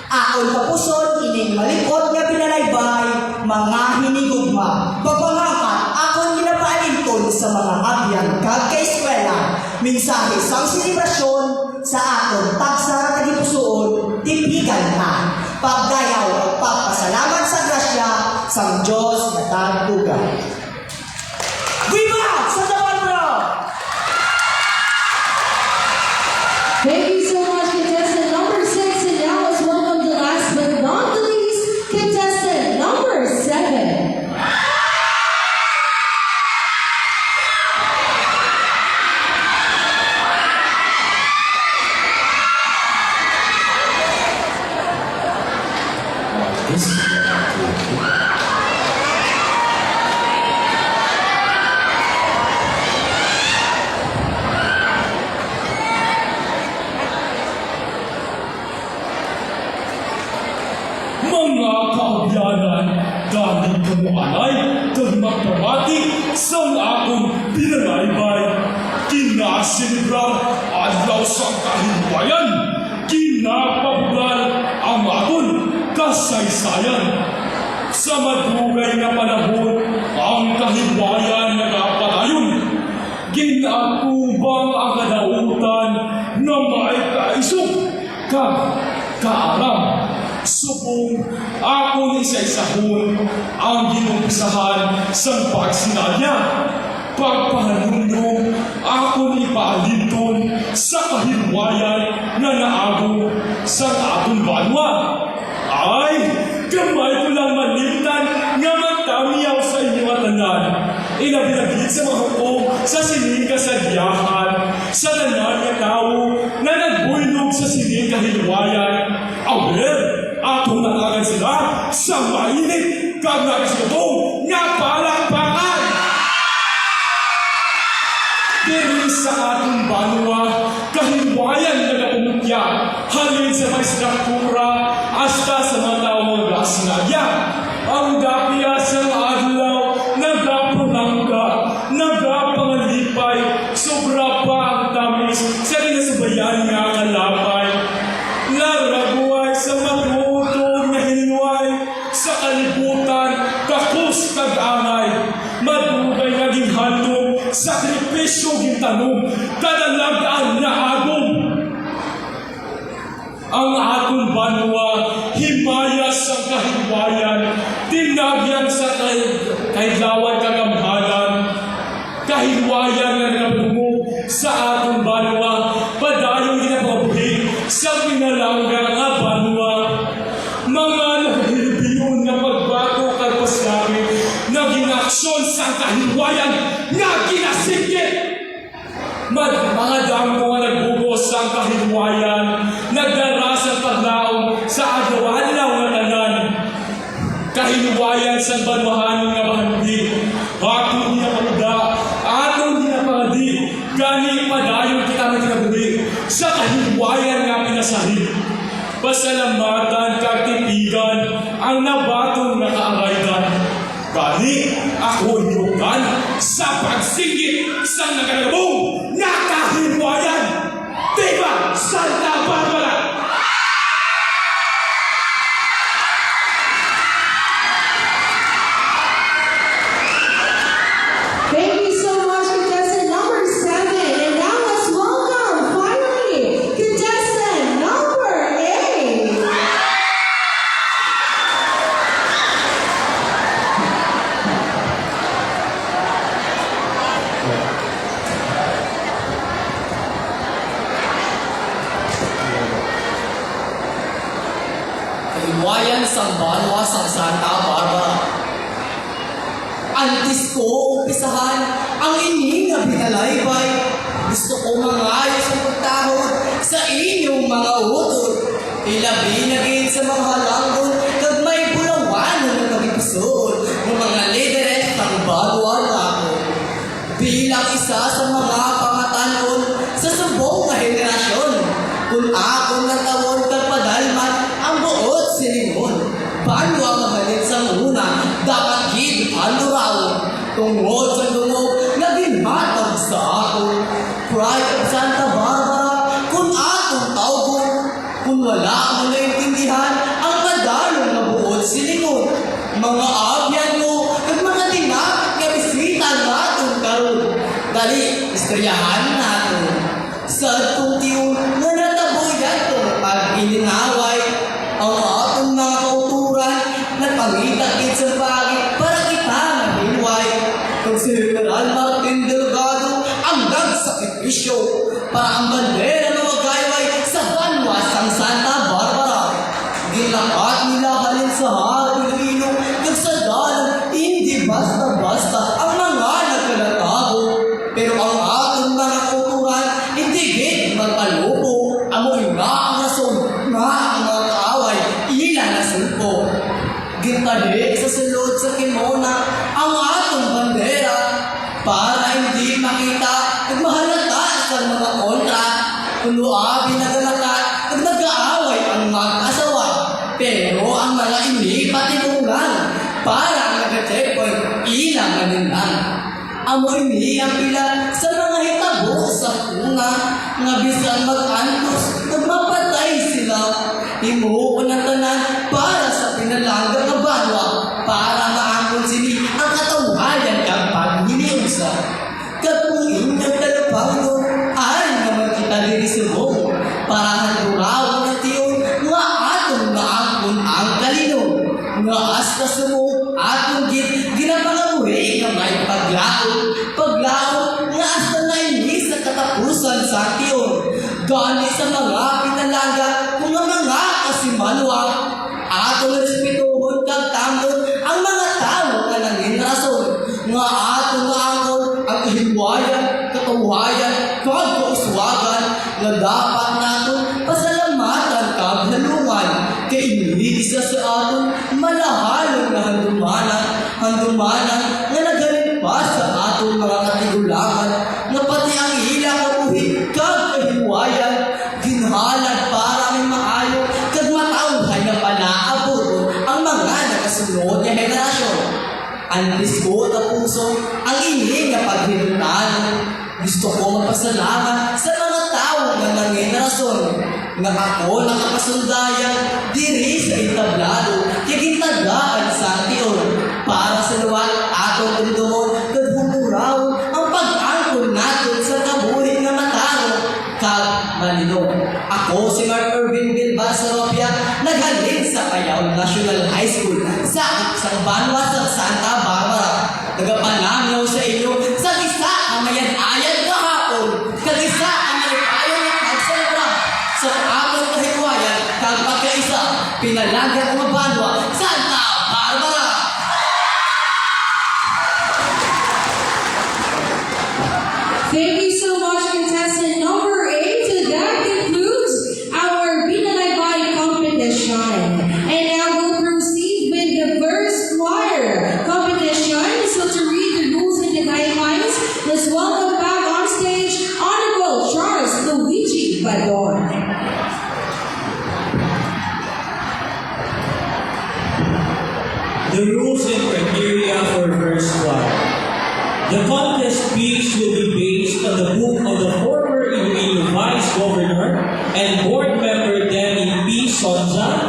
Akon tapuson ining malip-ot nga pinalaybay, mga hinigugma, pagpangangkat akon ginapaalinton sa mga abyan kag kaeskwela. Mensahe sang selebrasyon sa aton tagsa ka tagipusoon, tipigan ta. Pagdayaw kag pagpasalamat sa grasya sang Dios nga tagtuga. Viva Santa Barbara! Thank you so much, contestant number six. And now let's welcome the last but not the least, contestant number seven. Mga kaabyanan, gani kamo anay kag magpamati sang akon pinalaybay. Ginaselebrar Adlaw sang Kahilwayan, ginapabugal ang aton kasaysayan. Sa madugay nga panahon, ang kahilwayan nagapadayon. Ginatubang ang kadautan nga may kaisog kag kaaram. Subo Akon isa-isahon ang ginumpisahan sang pagsinadya. Pagpahanumdom, akon ipaalimton sa kahilwayan nga naagom sang aton banwa. Ay, gamay ko lang malimtan nga magtamiyaw sa inyo nga tanan. Ilabi na gid sa mga hukom sa sining kasadyahan, sa tanan nga tawo nga nagbuylog sa sining kahilwayan. Aber, aton natagan sila sa mainit kag nagsigutong nga palakpakan. Diri sa aton banwa, kahilwayan nagapumutya, halin sa mga estruktura hasta sa mga tawo nga nagasinadya. Ang dapiya sang adlaw nagapalangga, nagapangalipay, sobra pa ang tamis sa ginasubayan nga kalapay. Laragway sa matuod nga hinway, sa kalibutan, takos kag angay. Madugay nga ginhandom, sakripisyo gintanom, kadalag-an naagom. Ang aton banwa, himaya sang kahilwayan, tinagyan sa kay-, kaidlawan kag gamhanan. Kahilwayan nga nagapahumog sa aton banwa, padayon ginapabuhi sa pinalangga nga banwa. Mga nagahilbiyon nga pagbato kag pasakit, naging aksyon sang kahilwayan nga ginasinggit. Mag-, mga damo nga nagbugos sang kahilwayan, nagdara sang paglaom sa adlaw-adlaw nga tanan. Kahilwayan sang banwahanon nga bahanti, aton ginapangudya, aton ginapangadi, gani padayon kita magkinabuhi sa kahilwayan nga pinasahid. Pasalamatan kag tipigan ang nabaton nga kaaraydan. Gani, ako hinungdan sa pagsinggit sang nagalabong nga kahilwayan. Viva Santa Barbara! Thank you so much, contestant number seven. And now let's welcome, finally, contestant number eight. Kahilwayan sang banwa sang Santa Barbara. Antes ko umpisahan ang ini nga pinalaybay, gusto ko mangayo sa pagtahod sa inyong mga utod, ilabi na gid sa mga halanggon kag may bulawanon nga pagipusod nga mga lideres sang banwa naton. Bilang isa sa mga pangatan-on sa subong nga henerasyon, kun akon natawon kag padalman ang buot silingon, banwa nga halin sang una, dapat gid pandurawon, tungod sa dungog nga ginhatag sa akon. Pride of Santa Barbara, kun aton tawgon, kun wala mo naintindihan ang padalom nga buot silingon, mga abyan mo kag mga dinapit nga bisita naton karon, dali, istoryahan naton. Sa adtong tion nga natabo yadtong pag-ilinaway, ang aton mga kauturan nagpangita gid sa paagi para kita mahinway. Kag si General Martin Delgado ang nagsakripisyo para ang bandera mawagayway sa banwa sang Santa Barbara. Ginlakat nila halin sa harap Iloilo, kag sa dalan indi basta-basta ang mga nagkalatago. Pero ang aton mga kauturan indi gid magpalupo, amo ina ang rason nga ang mga kaaway ila nasulpo. Gintahi sa sulod sa kimona ang aton bandera para indi makita ug mahalata sa mga kontra. Kuno abi nagalakat ug nag-aaway ang mag-asawa, pero ang mga ini patinunglan para ang nag-checkpoint ila malinlan. Amo ini ang pila sa mga hitabo sa una, nga bisan mag-antos kag mapatay sila, himuon ang tanan para sa pinalangga nga banwa, para maangkon sini ang katawhayan kag paghiniusa. Kag kung inyong talupangnon, ari naman kita diri subong, para han durawon ang tion nga aton maangkon ang Nga hasta sumo aton gid ginapangamuhi nga may paglaom, paglaom nga hasta na ini sa katapusan sa tion. Gani sa mga pinalangga ko nga mga kasimanwa, aton respetuhon kag tamnon ang mga tawo nga nangin rason, nga aton maangkon ang kahilwayan, katawhayan, kag kauswagan nga dapat naton pasalamatan kag halungan, kay ini isa sa aton malahalon nga handumanan, handumanan nga naghalin pa sa aton mga katigulangan, nga pati ang ila kabuhi kag kahilwayan ginhalad para may maayo kag matawhay nga palaabot ang mga nagasunod nga henerasyon. Antes ko tapuson ang ini nga paghimutang, gusto ko magpasalamat sa mga tawo nga nangin rason nga ako nakapasundayag diri sa entablado kay gintagaan sa tion para sa liwat aton dumdumon kag humuraw ang pag-angkon naton sa kabuhi nga matarong kag malinog. Ako si Mark Erwin Bilbao Sarapia, naghalin sa Callao National High School, sakop sang banwa sa Santa Barbara. Nagapanamyaw sa inyo sa isa ka mayad-ayad nga hapon, kag isa ka malipayon nga pagselebra sa aton kahilwayan kag pagkaisa. Pinalangga ko nga banwa, Santa Barbara! Thank you so much, contestant number eight. That concludes our Binalaybay competition. And now we'll proceed with the first choir competition. So to read the rules and the guidelines, let's welcome back on stage Honorable Charles Luigi Badon. The rules and criteria for verse one. The contest piece will be based on the book of the former Iloilo Vice Governor and Board Member Danny P. Sonza.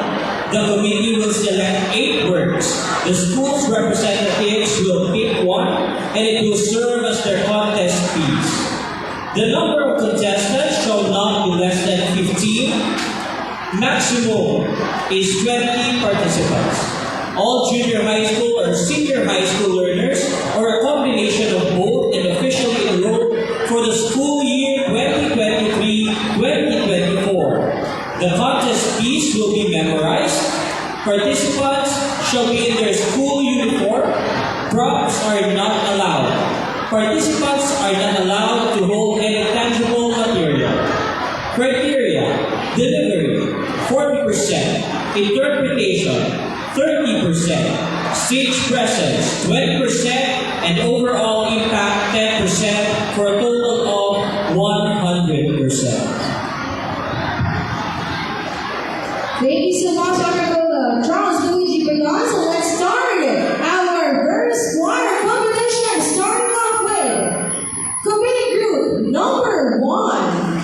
The committee will select eight works. The school's representatives will pick one, and it will serve as their contest piece. The number of contestants shall not be less than fifteen. Maximum is twenty participants. All junior high school or senior high school learners or a combination of both and officially enrolled for the school year twenty twenty-three twenty twenty-four. The contest piece will be memorized. Participants shall be in their school uniform. Props are not allowed. Participants are not allowed to hold any tangible material. Criteria: delivery, forty percent, interpretation, thirty percent, stage presence, twenty percent, and overall impact, ten percent, for a total of one hundred percent. Thank you so much, Honorable, uh, Charles Luigi Berlon. So let's start our verse choir competition, starting off with committee group number one.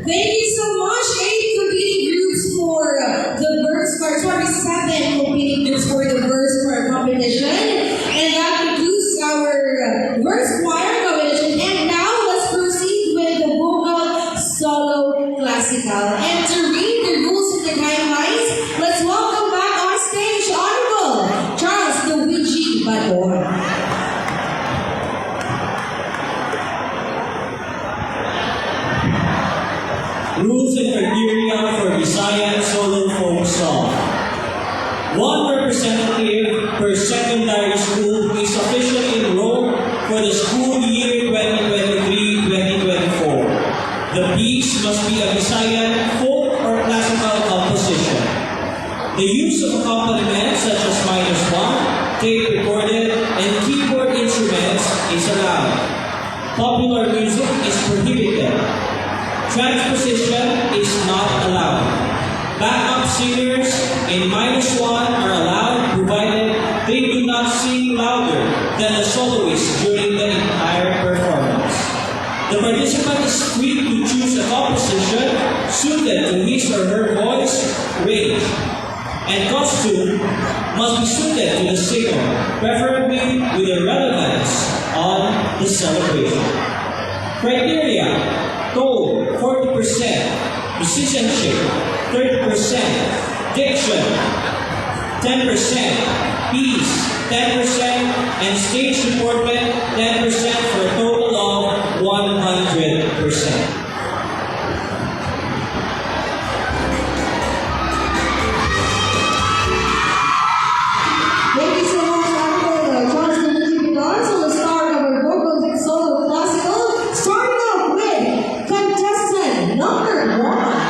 Thank you so much, eight competing groups for, uh, the verse choir. Sorry, seven competing groups for the verse choir competition. And that concludes our, uh, verse choir competition. And now, let's proceed with the vocal solo classical. And to read the rules and the guidelines, let's welcome back on stage Honorable Charles Luigi Bato. Rules and criteria for Visayan solo folk song. One representative per secondary school who is officially enrolled for the school year twenty twenty-three twenty twenty-four. The piece must be a Visayan folk or classical composition. The use of accompaniment such as minus one, tape recorded, and keyboard instruments is allowed. Popular music is prohibited. Transposition is not allowed. Backup singers in minus one are allowed, provided they do not sing louder than the soloist during the entire performance. The participant is free to choose a composition suited to his or her voice range. And costume must be suited to the singer, preferably with the relevance of the celebration. Criteria: tone, forty percent; musicianship, thirty percent; diction, ten percent; piece, ten percent; and stage deportment, ten percent, for a total of one hundred percent. Thank you so much, Uncle, uh, Charles Luigi Piton. So let's start our vocal solo classical, starting off with contestant number one.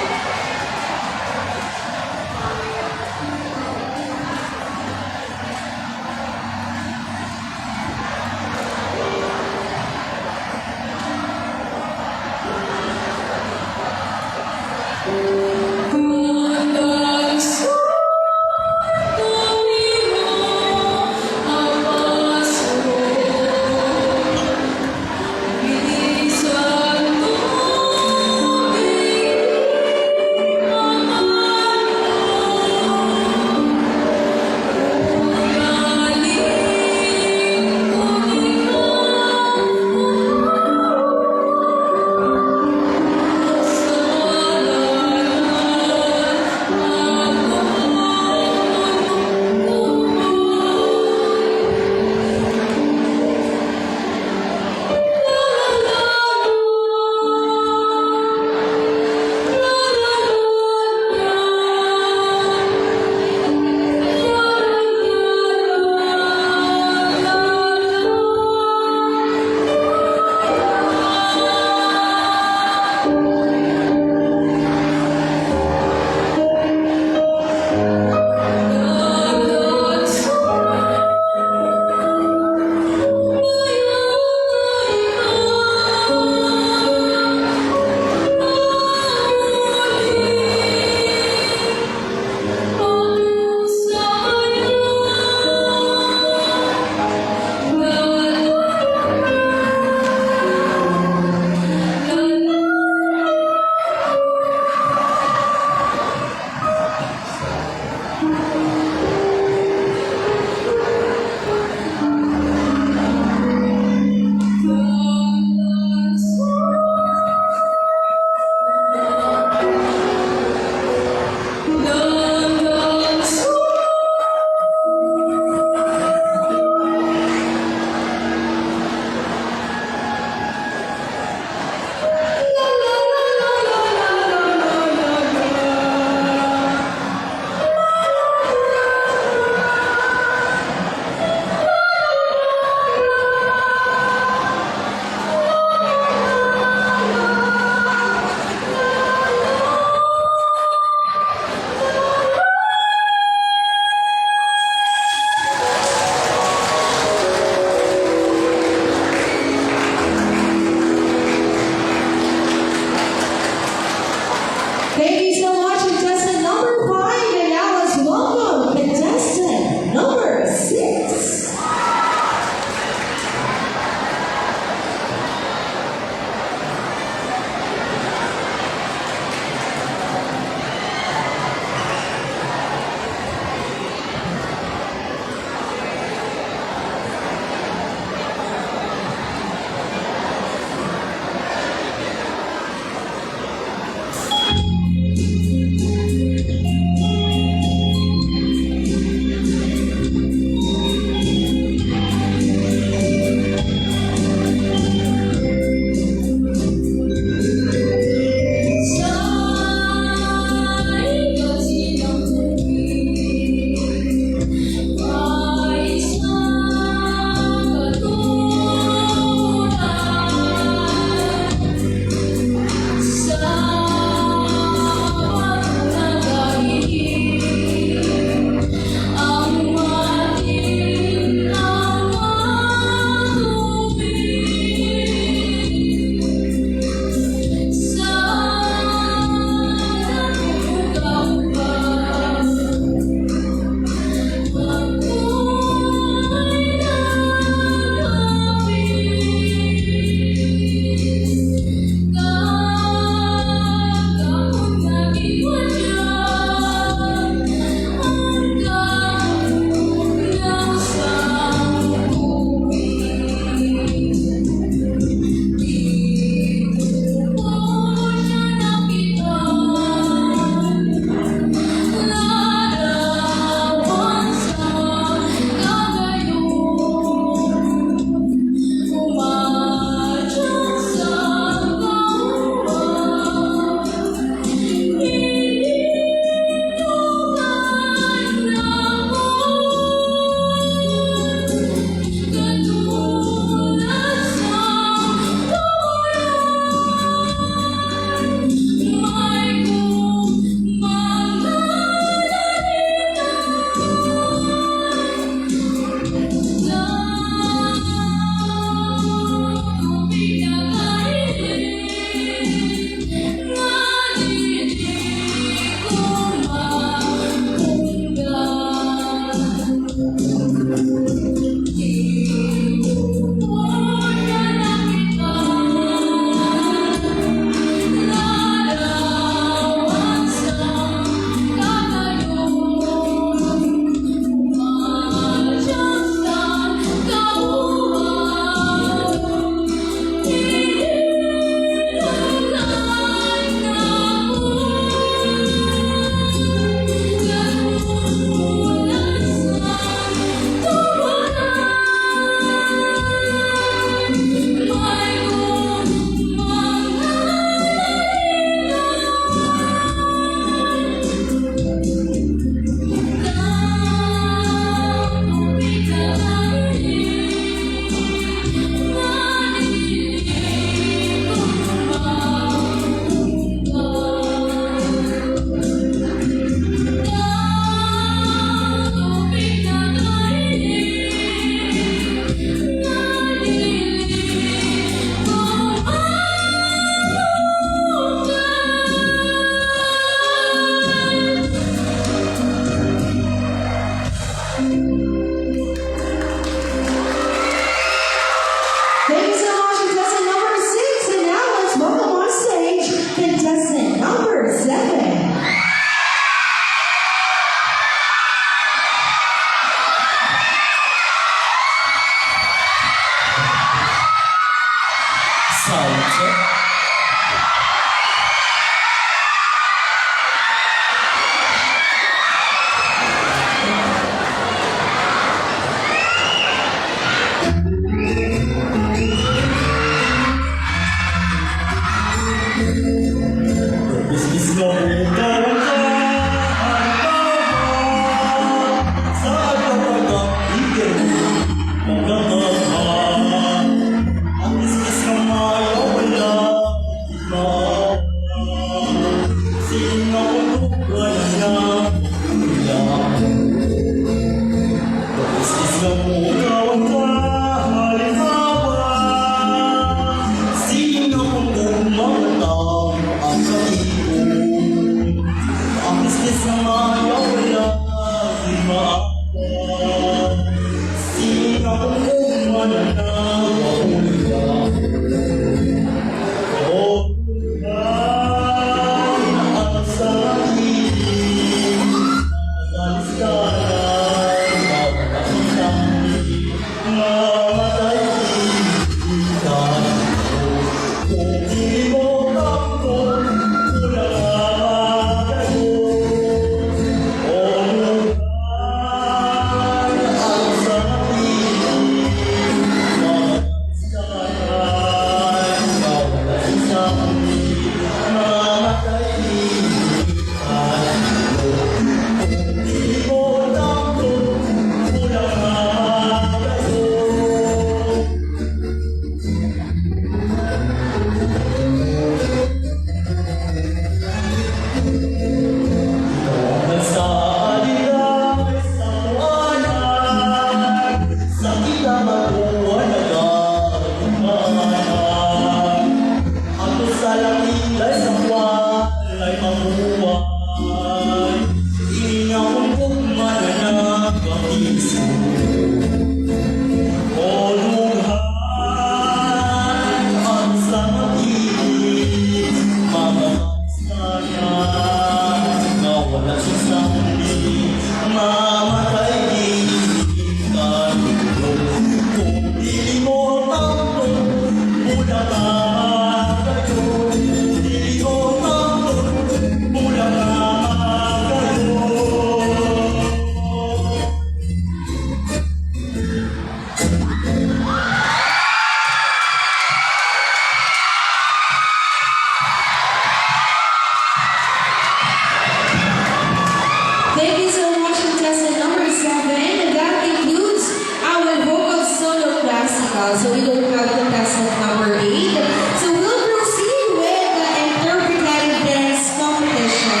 Thank you so much, contestant number seven. And that concludes our vocal solo classical. So we don't have contestant number eight. So we'll proceed with the interpretive dance competition.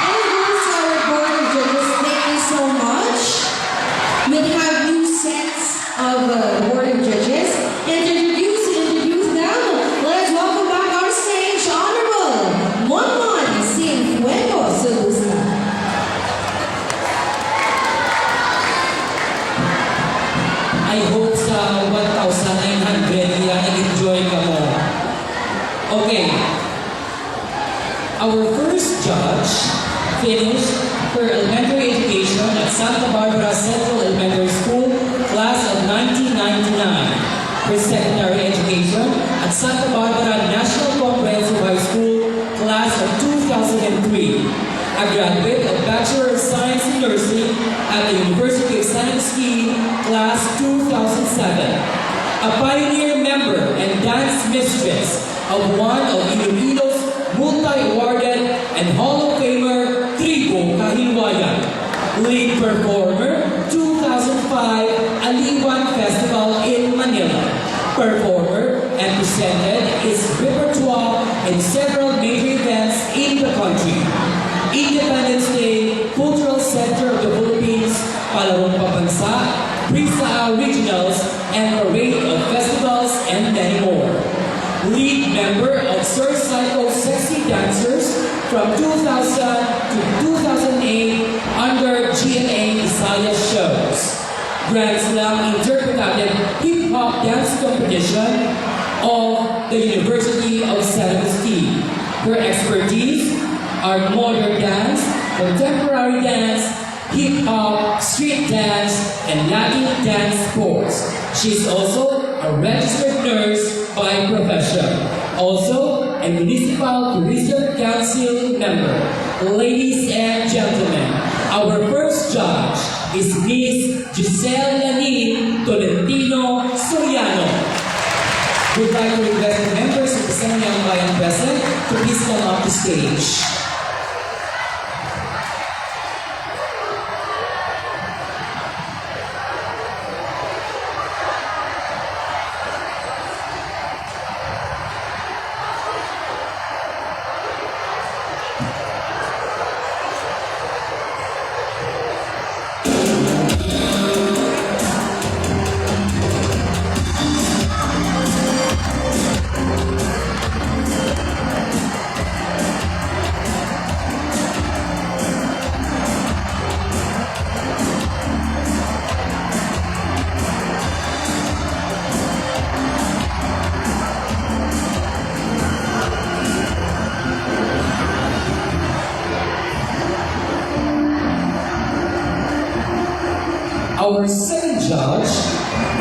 And of course, our board of judges, thank you so much. We'll have new sets of uh, the board of judges. And to introduce, to introduce them, let's welcome back on stage Honorable Monmon Cienfuegos Augusta. I hope sa one thousand nine hundred niya nag-enjoy ka mo. Okay. Our first judge finished her elementary education at Santa Barbara Central Elementary School, class of nineteen ninety-nine. Her secondary education at Santa Barbara National Comprehensive High School, class of two thousand three. A graduate of Bachelor of Science in Nursing at the University of San Agustin, class two thousand seven. A pioneer member and dance mistress of one of Iloilo's multi-awarded and Hall of Famer Tribo Kahilwayan. Lead performer, two thousand five Aliwan Festival in Manila. Performer and presented his repertoire in several major events in the country. Independence Day, Cultural Center of the Philippines, Palarong Pambansa, Brisa Regionals, and Parade of Festivals, and many more. Lead member of Sir Psycho Sexy Dancers from two thousand to two thousand eight under G M A Visayas Shows. Grand Slam Interpretive Hip Hop Dance Competition of the University of San Agustin. Her expertise are modern dance, contemporary dance, hip hop, street dance, and Latin dance sports. She's also a registered nurse by profession. Also, a Municipal Tourism Council member. Ladies and gentlemen, our first judge is Miss Giselle Lanin Tolentino Soriano. We'd like to request the members of the Sangguniang Bayan present to please come up to stage. Our second judge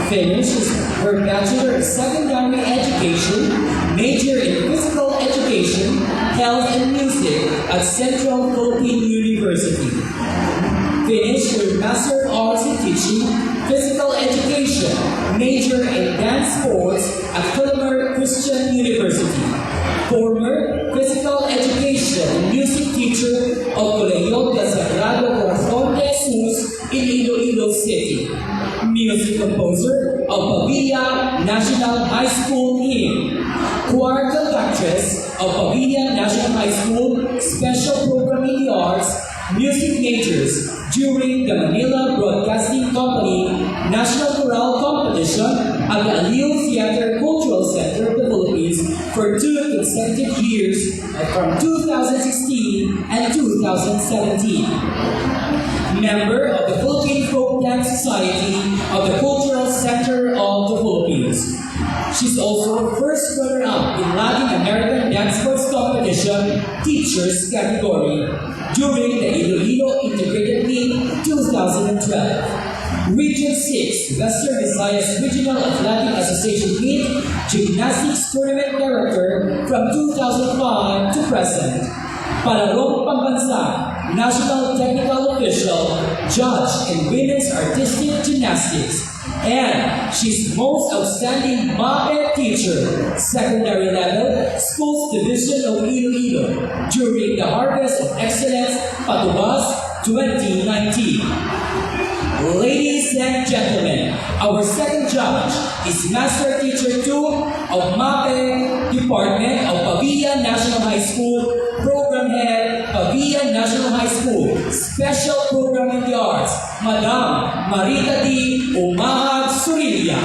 finishes her Bachelor of Secondary Education, major in Physical Education, Health and Music at Central Philippine University. Finished her Master of Arts in Teaching, Physical Education, major in Dance Sports at Colamar Christian University. Former Physical Education and Music Teacher of Colegio del Sagrado Corazon de Jesus in Iloilo City. Music composer of Pavia National High School Hymn. Choir conductress of Pavia National High School Special Program in the Arts, music majors during the Manila Broadcasting Company National Chorale Competition at the Aliw Theater Cultural Center of the Philippines for two consecutive years, uh, from two thousand sixteen and two thousand seventeen. Member of the Philippine Folk Dance Society of the Cultural Center of the Philippines. She's also first runner-up in Latin American Dance Sports Competition Teachers category during the Iloilo Integrated Meet two thousand twelve. Region six, Western Visayas Regional Athletic Association Meet Gymnastics Tournament Director from two thousand five to present. Panalong Pambansa, National Technical Official, Judge in Women's Artistic Gymnastics. And she's most outstanding MAPEH teacher, secondary level, Schools Division of Iloilo, during the Harvest of Excellence Patubas twenty nineteen. Ladies and gentlemen, our second judge is Master Teacher two of MAPEH Department of Pavia National High School, Program Head, Pavia National High School, Special Program in the Arts, Madam Marita D. Umahag Surilla.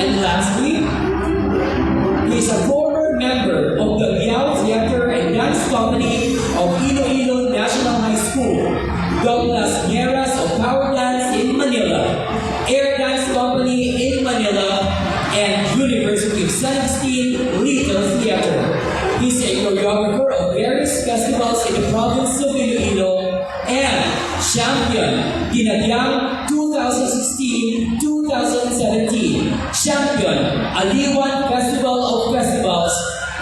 And lastly, he is a former member of the Liao Theater and Dance Company of Iloilo National High School, Douglas Nieras of Power Dance in Manila, Air Dance Company in Manila, and University of San Agustin Little Theater. He's a choreographer of various festivals in the province of Iloilo and champion Dinagyang two thousand sixteen, two thousand seventeen, champion Aliwan Festival of Festivals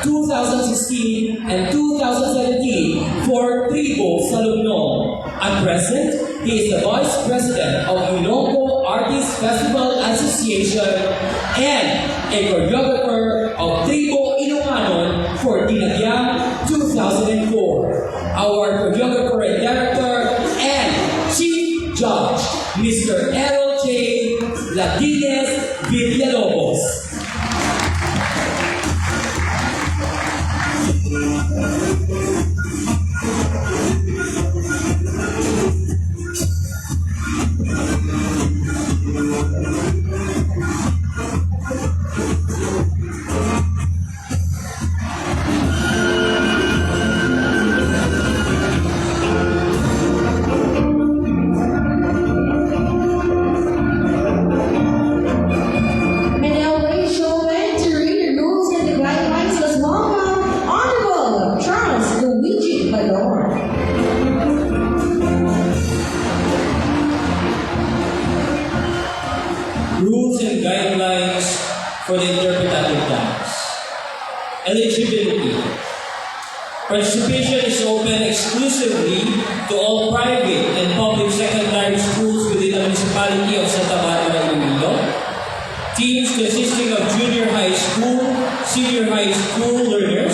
two thousand sixteen and two thousand seventeen for Tribo Salugno. At present, he is the Vice President of Ilonggo Artist Festival Association and a choreographer of Tribo Ilonghanon for Dinagyang two thousand four. Our choreographer and director and Chief Judge, Mister Errol J. Ladines Villalobos. Eligibility. Participation is open exclusively to all private and public secondary schools within the municipality of Santa Barbara, Iloilo. Teams consisting of junior high school, senior high school learners,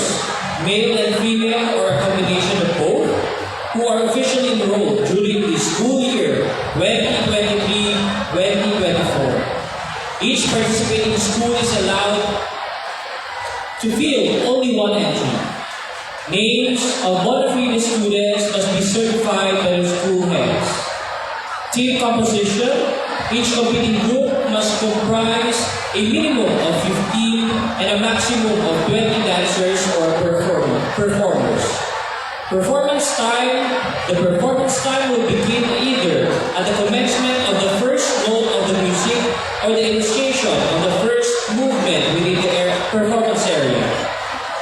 male and female or a combination of both, who are officially enrolled during the school year twenty twenty-three twenty twenty-four. Each participating school is allowed to field only one entry. Names of bona fide students must be certified by the school heads. Team composition: each competing group must comprise a minimum of fifteen and a maximum of twenty dancers or perform- performers. Performance time: the performance time will begin either at the commencement of the first note of the music or the initiation of the first movement within the air- performance area.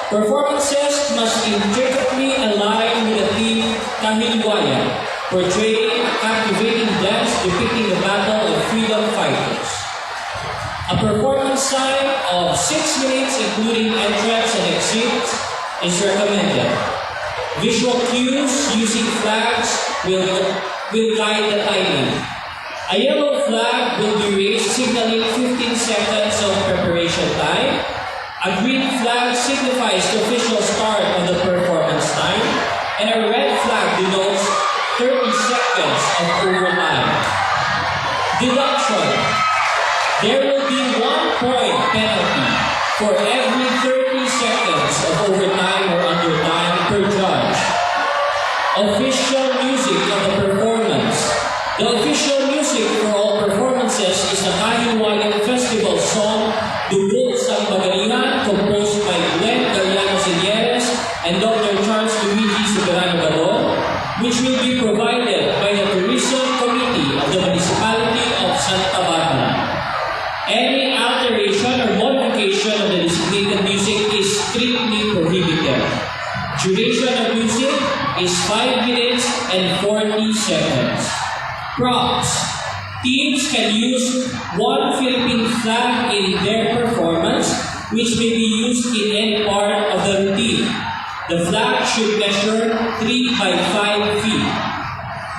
Performances must intricately align with the theme Kahilwayan, portraying a captivating dance depicting the battle of freedom fighters. A performance time of six minutes, including entrance and exit, is recommended. Visual cues using flags will, will guide the timing. A yellow flag will be raised, signaling fifteen seconds of preparation time. A green flag signifies the official start of the performance time, and a red flag denotes thirty seconds of overtime. Deduction: there will be one point penalty for every thirty seconds of overtime or undertime per judge. Official music of the performance. The official music for all performances is the Kahilwayan Festival song, Dugo sang Baganihan, composed by Glenn Galiano Señeres and Doctor Charles Luigi Soberano Gadon, which will be provided by the Tourism Committee of the Municipality of Santa Barbara. Any alteration or modification of the designated music is strictly prohibited. Duration of music is five minutes and forty seconds. Props. Teams can use one Philippine flag in their performance, which may be used in any part of the routine. The flag should measure three by five feet.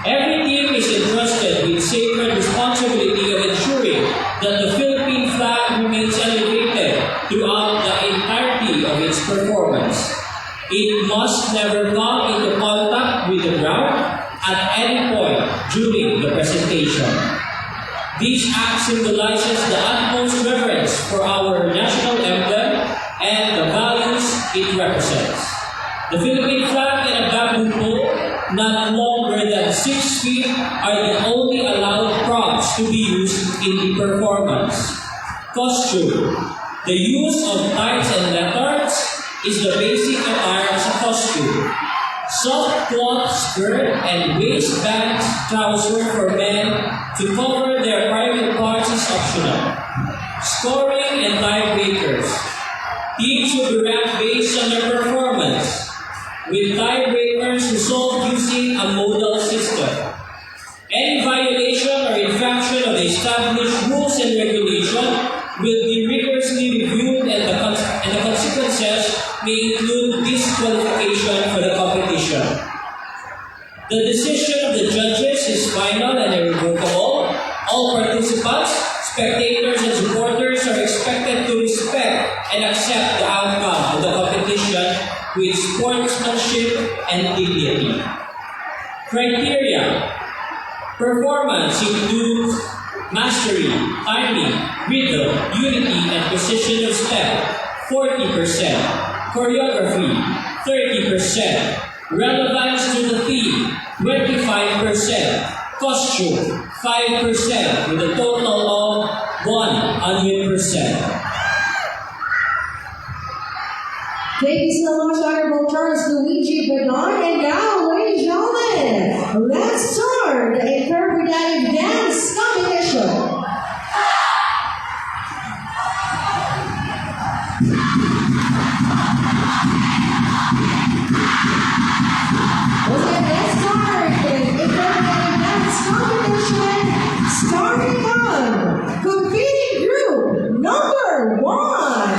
Every team is entrusted with sacred responsibility of ensuring that the Philippine flag remains elevated throughout the entirety of its performance. It must never come into contact with the ground at any point during the presentation. This act symbolizes the utmost reverence for our national emblem and the values it represents. The Philippine flag and a bamboo pole, not longer than six feet, are the only allowed props to be used in the performance. Costume. The use of tights and leotards is the basic attire as a costume. Soft cloth skirt and waistband trouser for men to cover their private parts is optional. Scoring and tiebreakers. Teams will be ranked based on their performance, with tiebreakers resolved using a modal system. Any violation or infraction of the established rules and regulation will be rigorously reviewed, and the cons-, and the consequences may include disqualification for the competition. The decision of the judges is final and irrevocable. All participants, spectators, and supporters are expected to respect and accept the outcome of the competition with sportsmanship and dignity. Criteria. Performance includes mastery, timing, rhythm, unity, and precision of step, forty percent. Choreography, thirty percent. Relevance to the theme, twenty-five percent. Costume, five percent, with a total of one hundred percent. Thank you so much, Honorable Charles Luigi Benon. And now, ladies and gentlemen, let's start the interpretive dance competition. Okay, let's start the interpretive dance competition. Starting on competing group number one.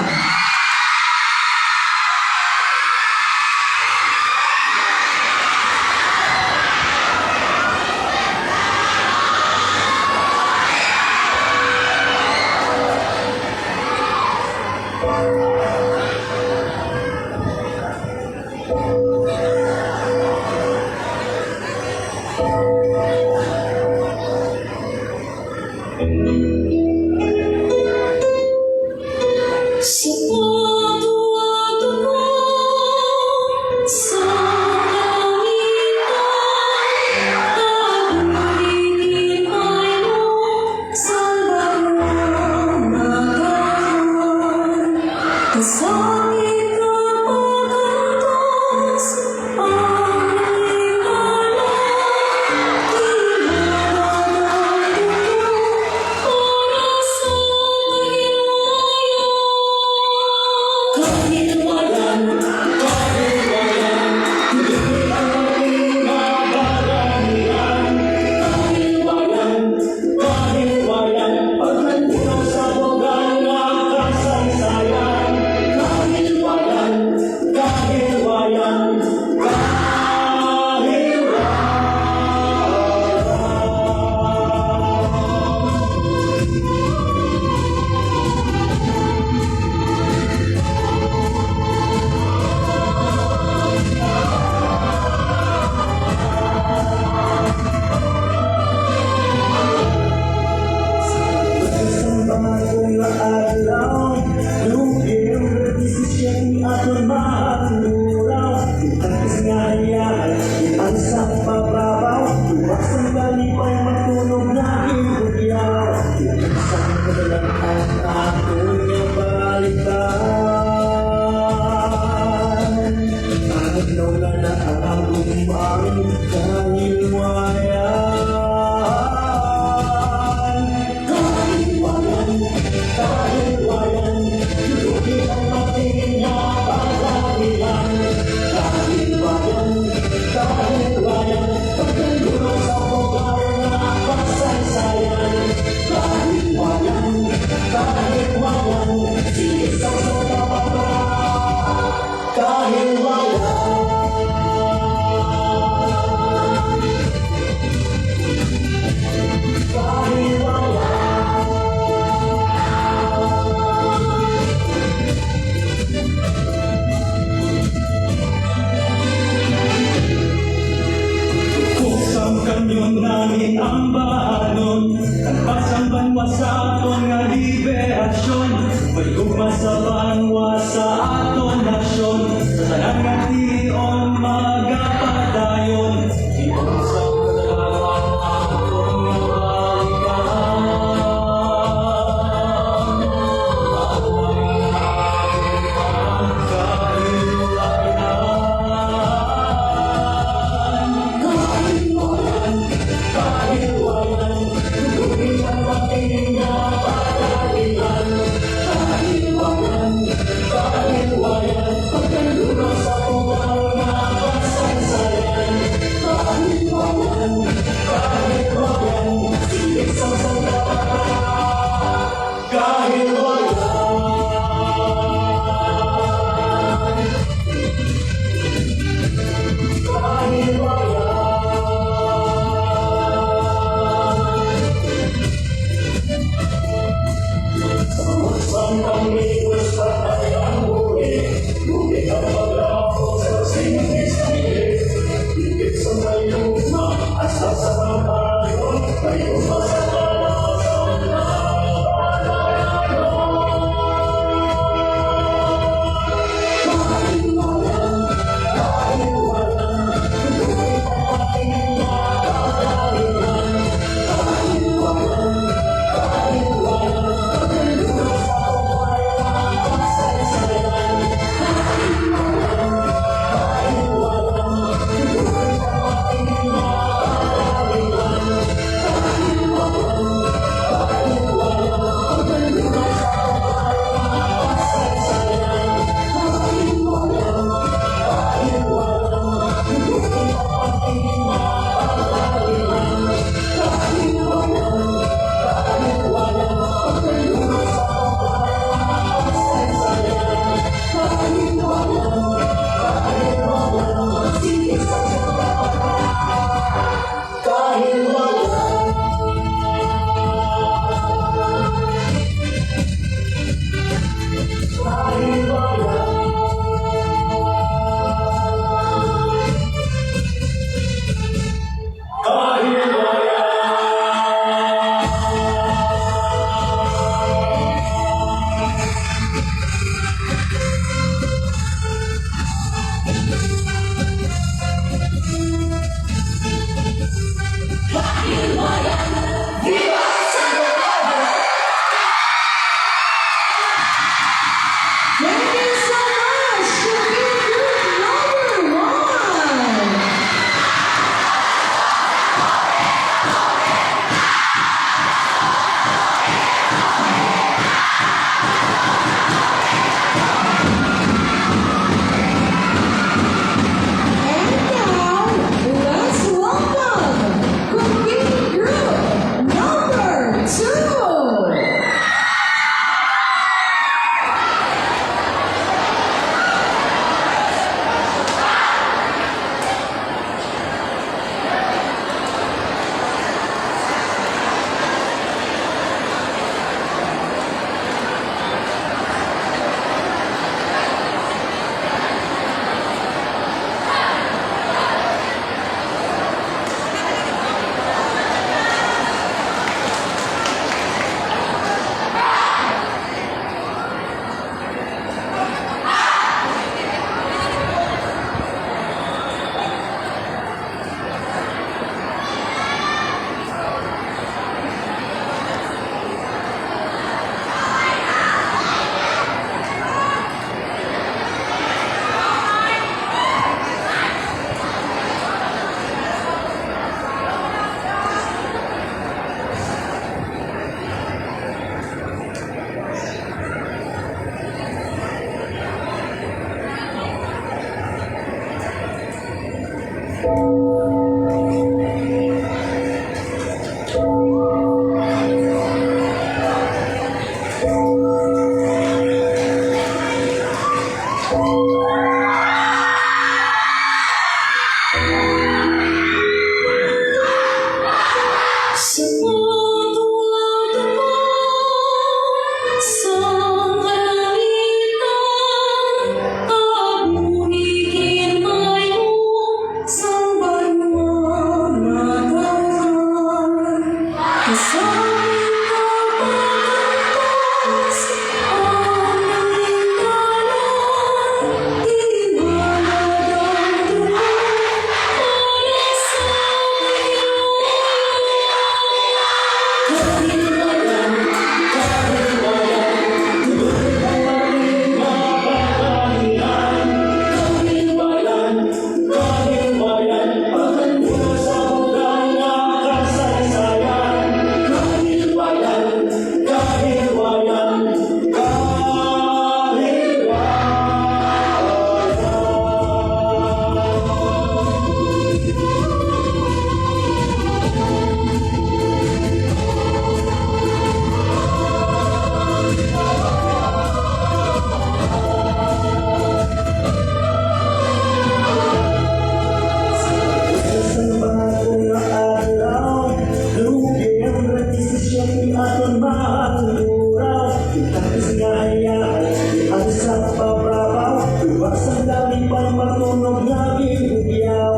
Pagmatunog nga gibugyaw,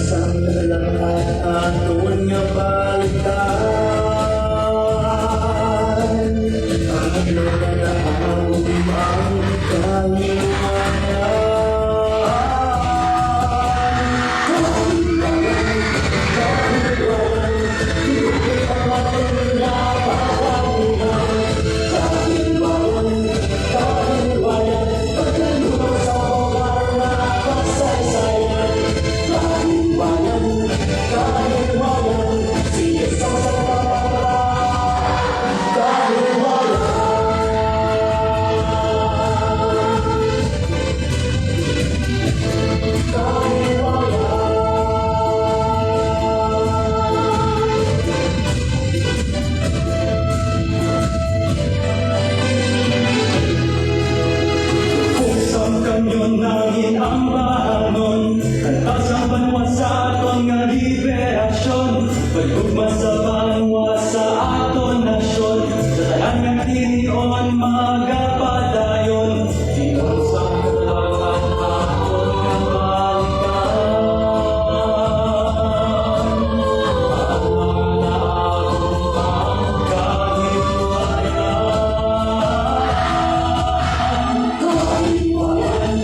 sang lahat aton nga balikan. Ang mga naawang ang kaliwangan. Kung sang kamyon nangin ang bahanon, kanta sang banwa sa aton nga liberasyon, pagugma sa banwa sa aton nasyon, sa tanan nga tinion magapadayon. Tion sa kalaban aton nga balikan. Ang mga naabot ang kahiwayan.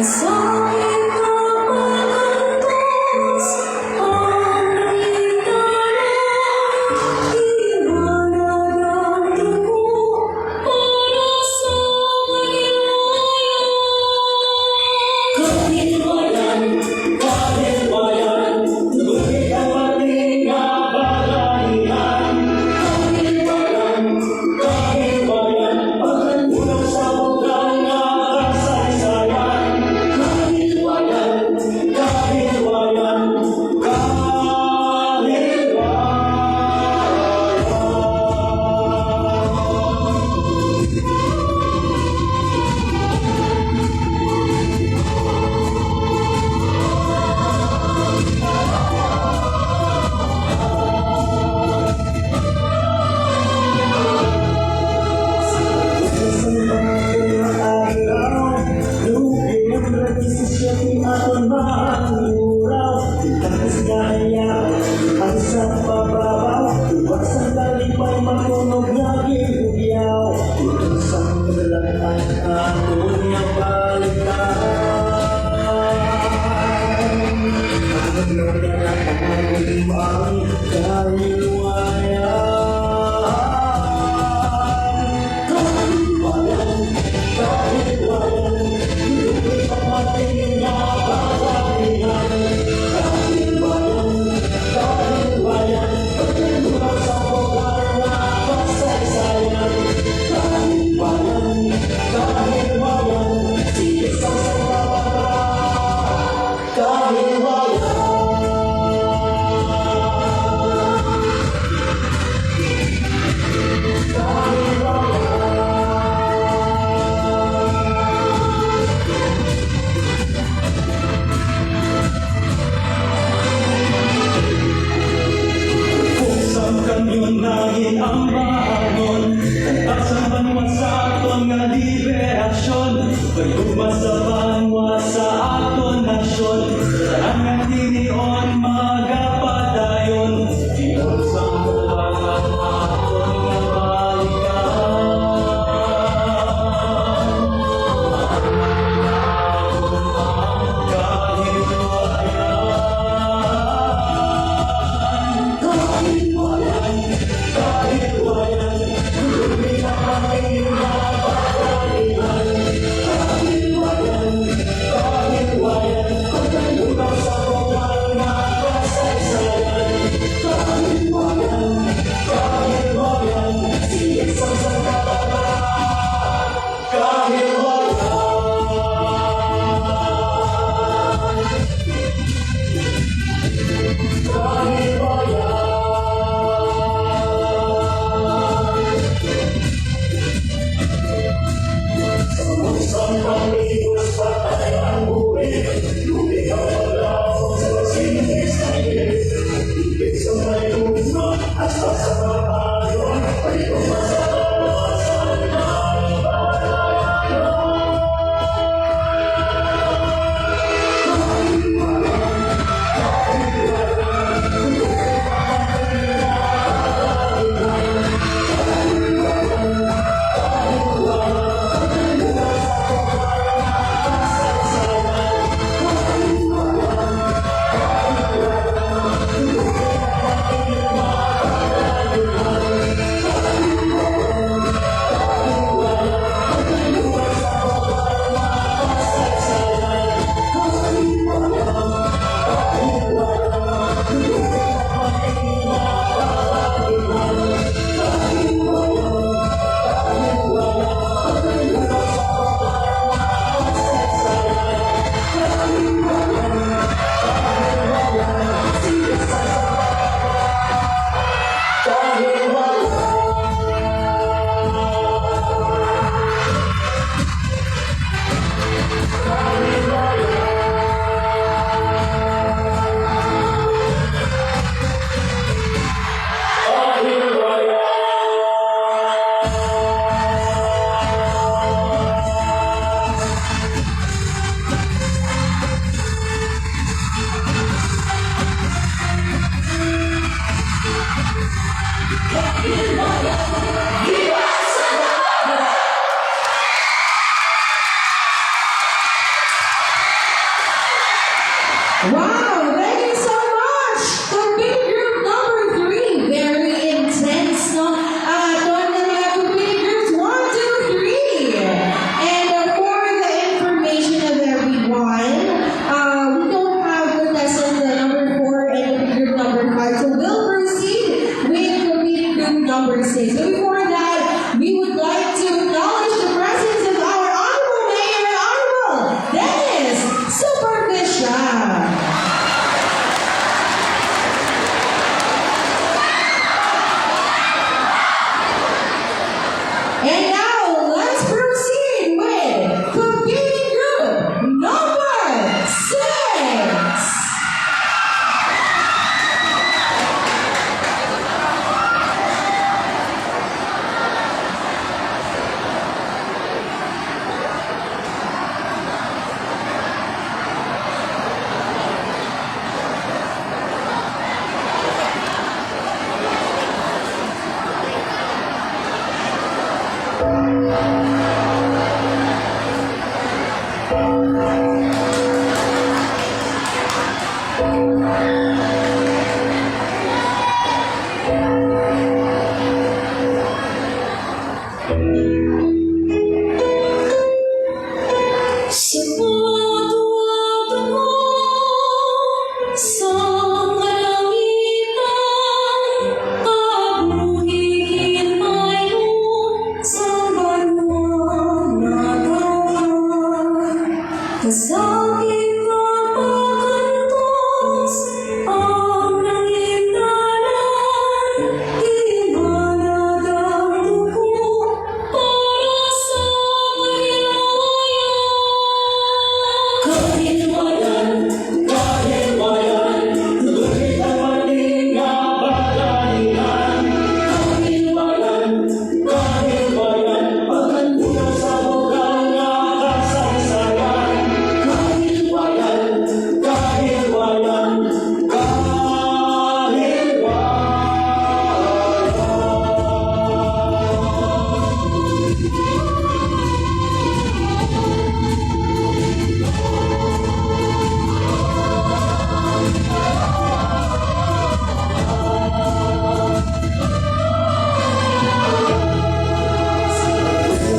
Sa ikapagantos ang ikanan, ibanag ang dugo para sa kaliway. Kaliwayan, kaliwayan, bukid ang pati nga balahian. Kaliwayan, kaliwayan, pagkatulog sa butang nga kasaysayan. Kaliwayan,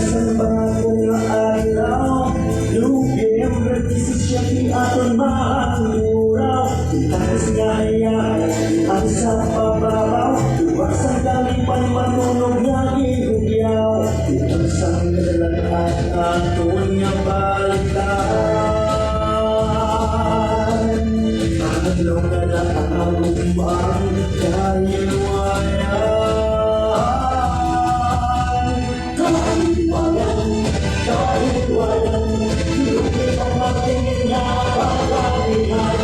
Sa pangako nga adlaw, Nobyembre disisiete, aton maatuduraw. Tapos nga iya, ang sa pababaw, luwas ang kalipan, manunog nga gihugyaw. Ang sa naglakat aton nga balitaan. Adlaw nga naagumang kahilwayan. Kahilwayan, kahilwayan, lugi ang magtingin nga pagkalihan.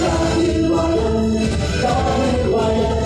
Kahilwayan, kahilwayan,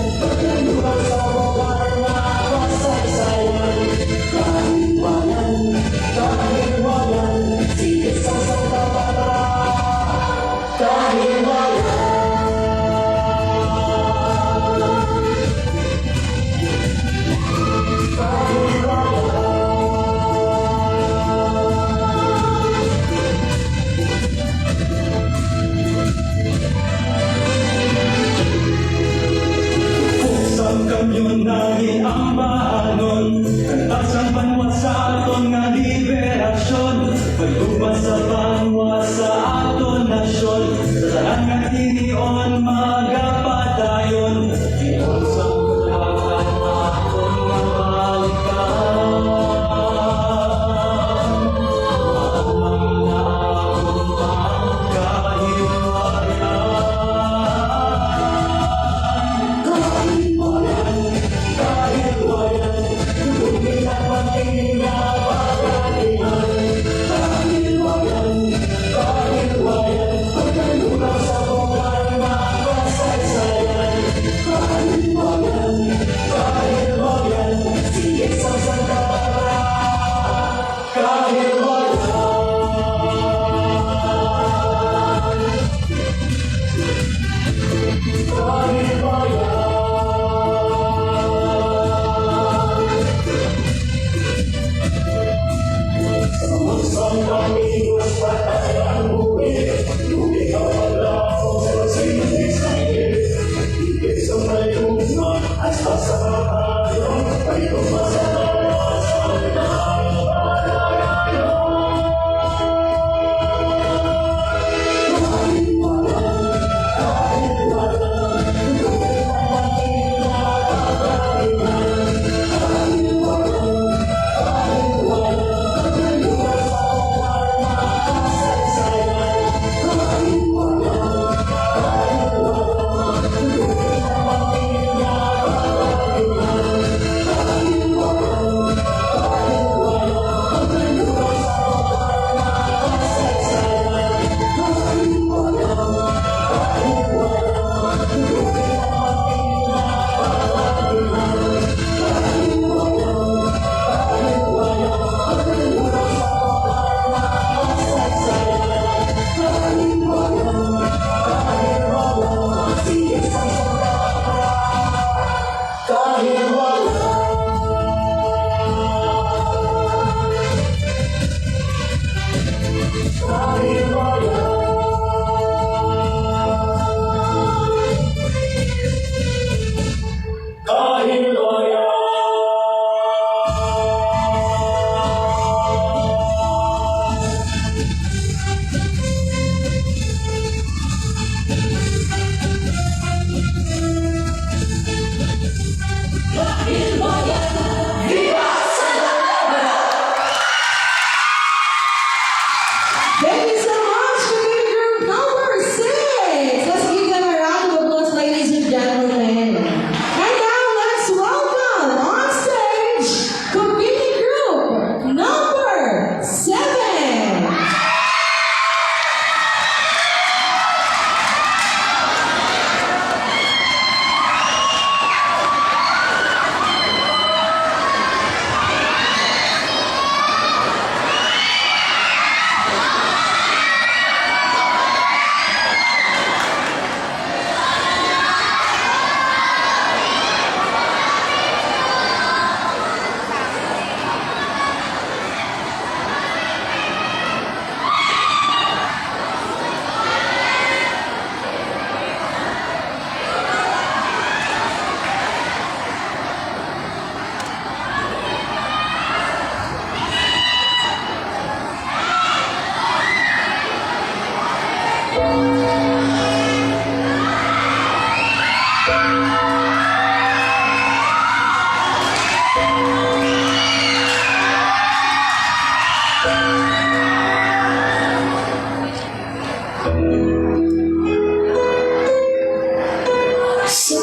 Sa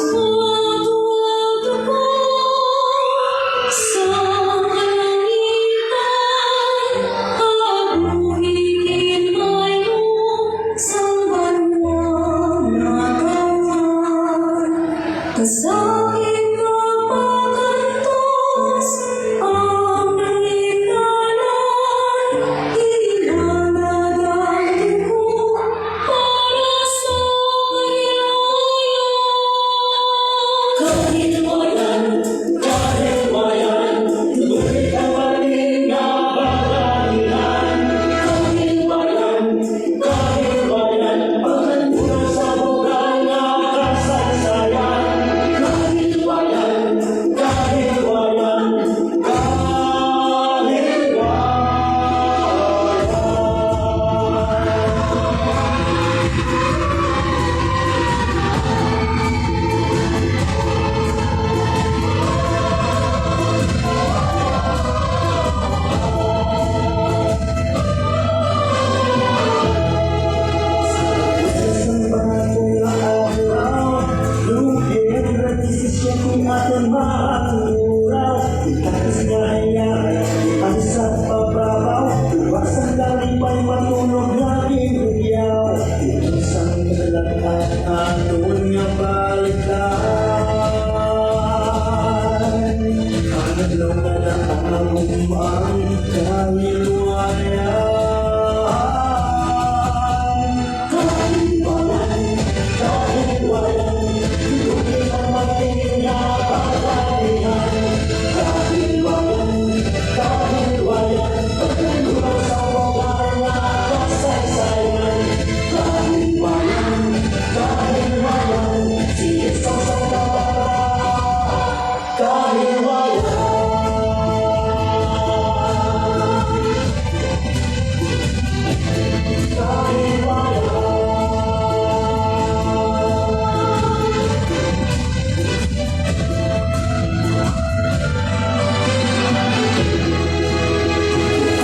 pagtuo ko sa kalangitan, kabuhi kinmaymo sa banwa nga tanan. Kasakit ka pagantos ang ginikanan, ginanadanggi ko para sa Ginoo. Kahilwayan, kahilwayan, dugay ka pa rin nga pagkailan. Kahilwayan, kahilwayan, pagkandura sa bugal nga kasaysayan. Kahilwayan, kahilwayan, kahilwayan. Aton nga balikan, ang adlaw nga naamong ang kahilwayan. Kahilwayan, kahilwayan, dugay ang maging nga pagkalihan. Kahilwayan, kahilwayan, pagkandura sa bugal nga kasaysayan. Kahilwayan, kahilwayan, si Jesus ang kababa. Kahilwayan. Kahilwayan.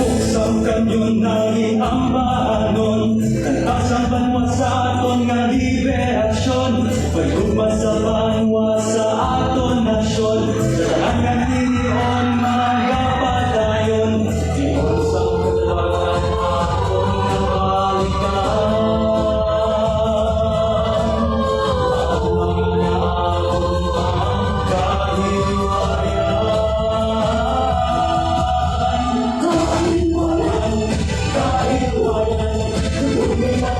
Buksan kanyo na ang banon, kanta sang banwa sa aton nga liberasyon. Pagugma sa banwa sa aton nasyon, sa tanan nga tinion magapadayon. Tinion sa kalibutan aton nga balikan. Ang mga naabot ang kahilwayan. Kahilwayan.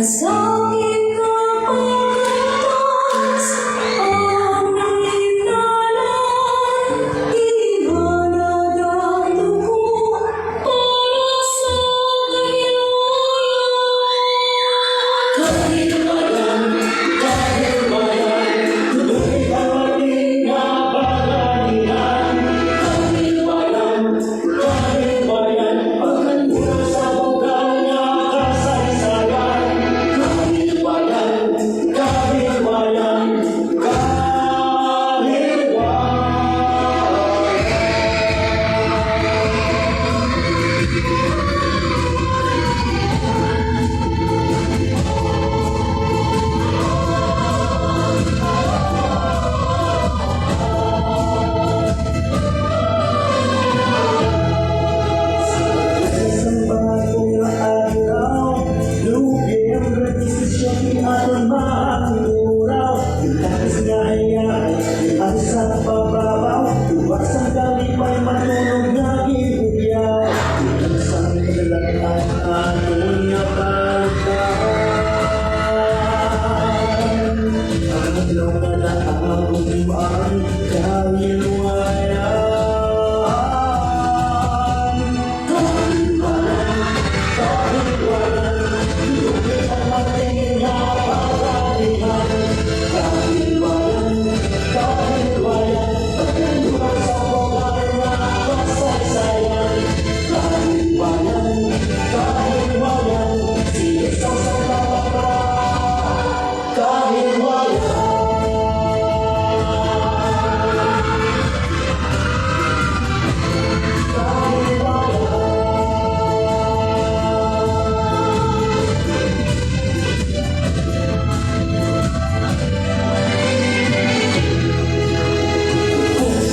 Sa ikapagkatapos, ang hinalan, ihaladado ko para sa kahilwayan. Kahilwayan, kahilwayan, tuloy ang ating kababalaghan. Kahilwayan, kahilwayan, pagkandulo sa bugnaw nga kasaysayan. Kahilwayan, kahilwayan, kahilwayan. Sa bagong adlaw, Nobyembre disisiete, aton maanguraw. Ang tapis nga hayag, ang sa pababaw, luwas ang kalipay, matulog nga gihugyaw. Ang sang kalalag-an, aton nga pagkaon. Ang adlaw nga naabot, ang kahilwayan.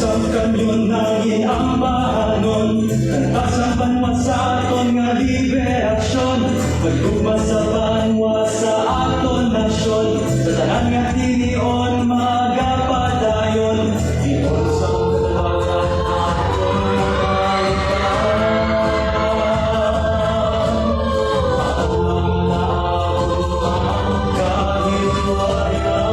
Sang kanyon nangin ang bahanon, kanta sang banwa sa aton nga liberasyon. Paghigugma sa banwa sa aton nasyon, sa tanan nga tinion magapadayon. Tinion sa katabakan aton nga balikan. Aton ang naabot ang kahilwayan.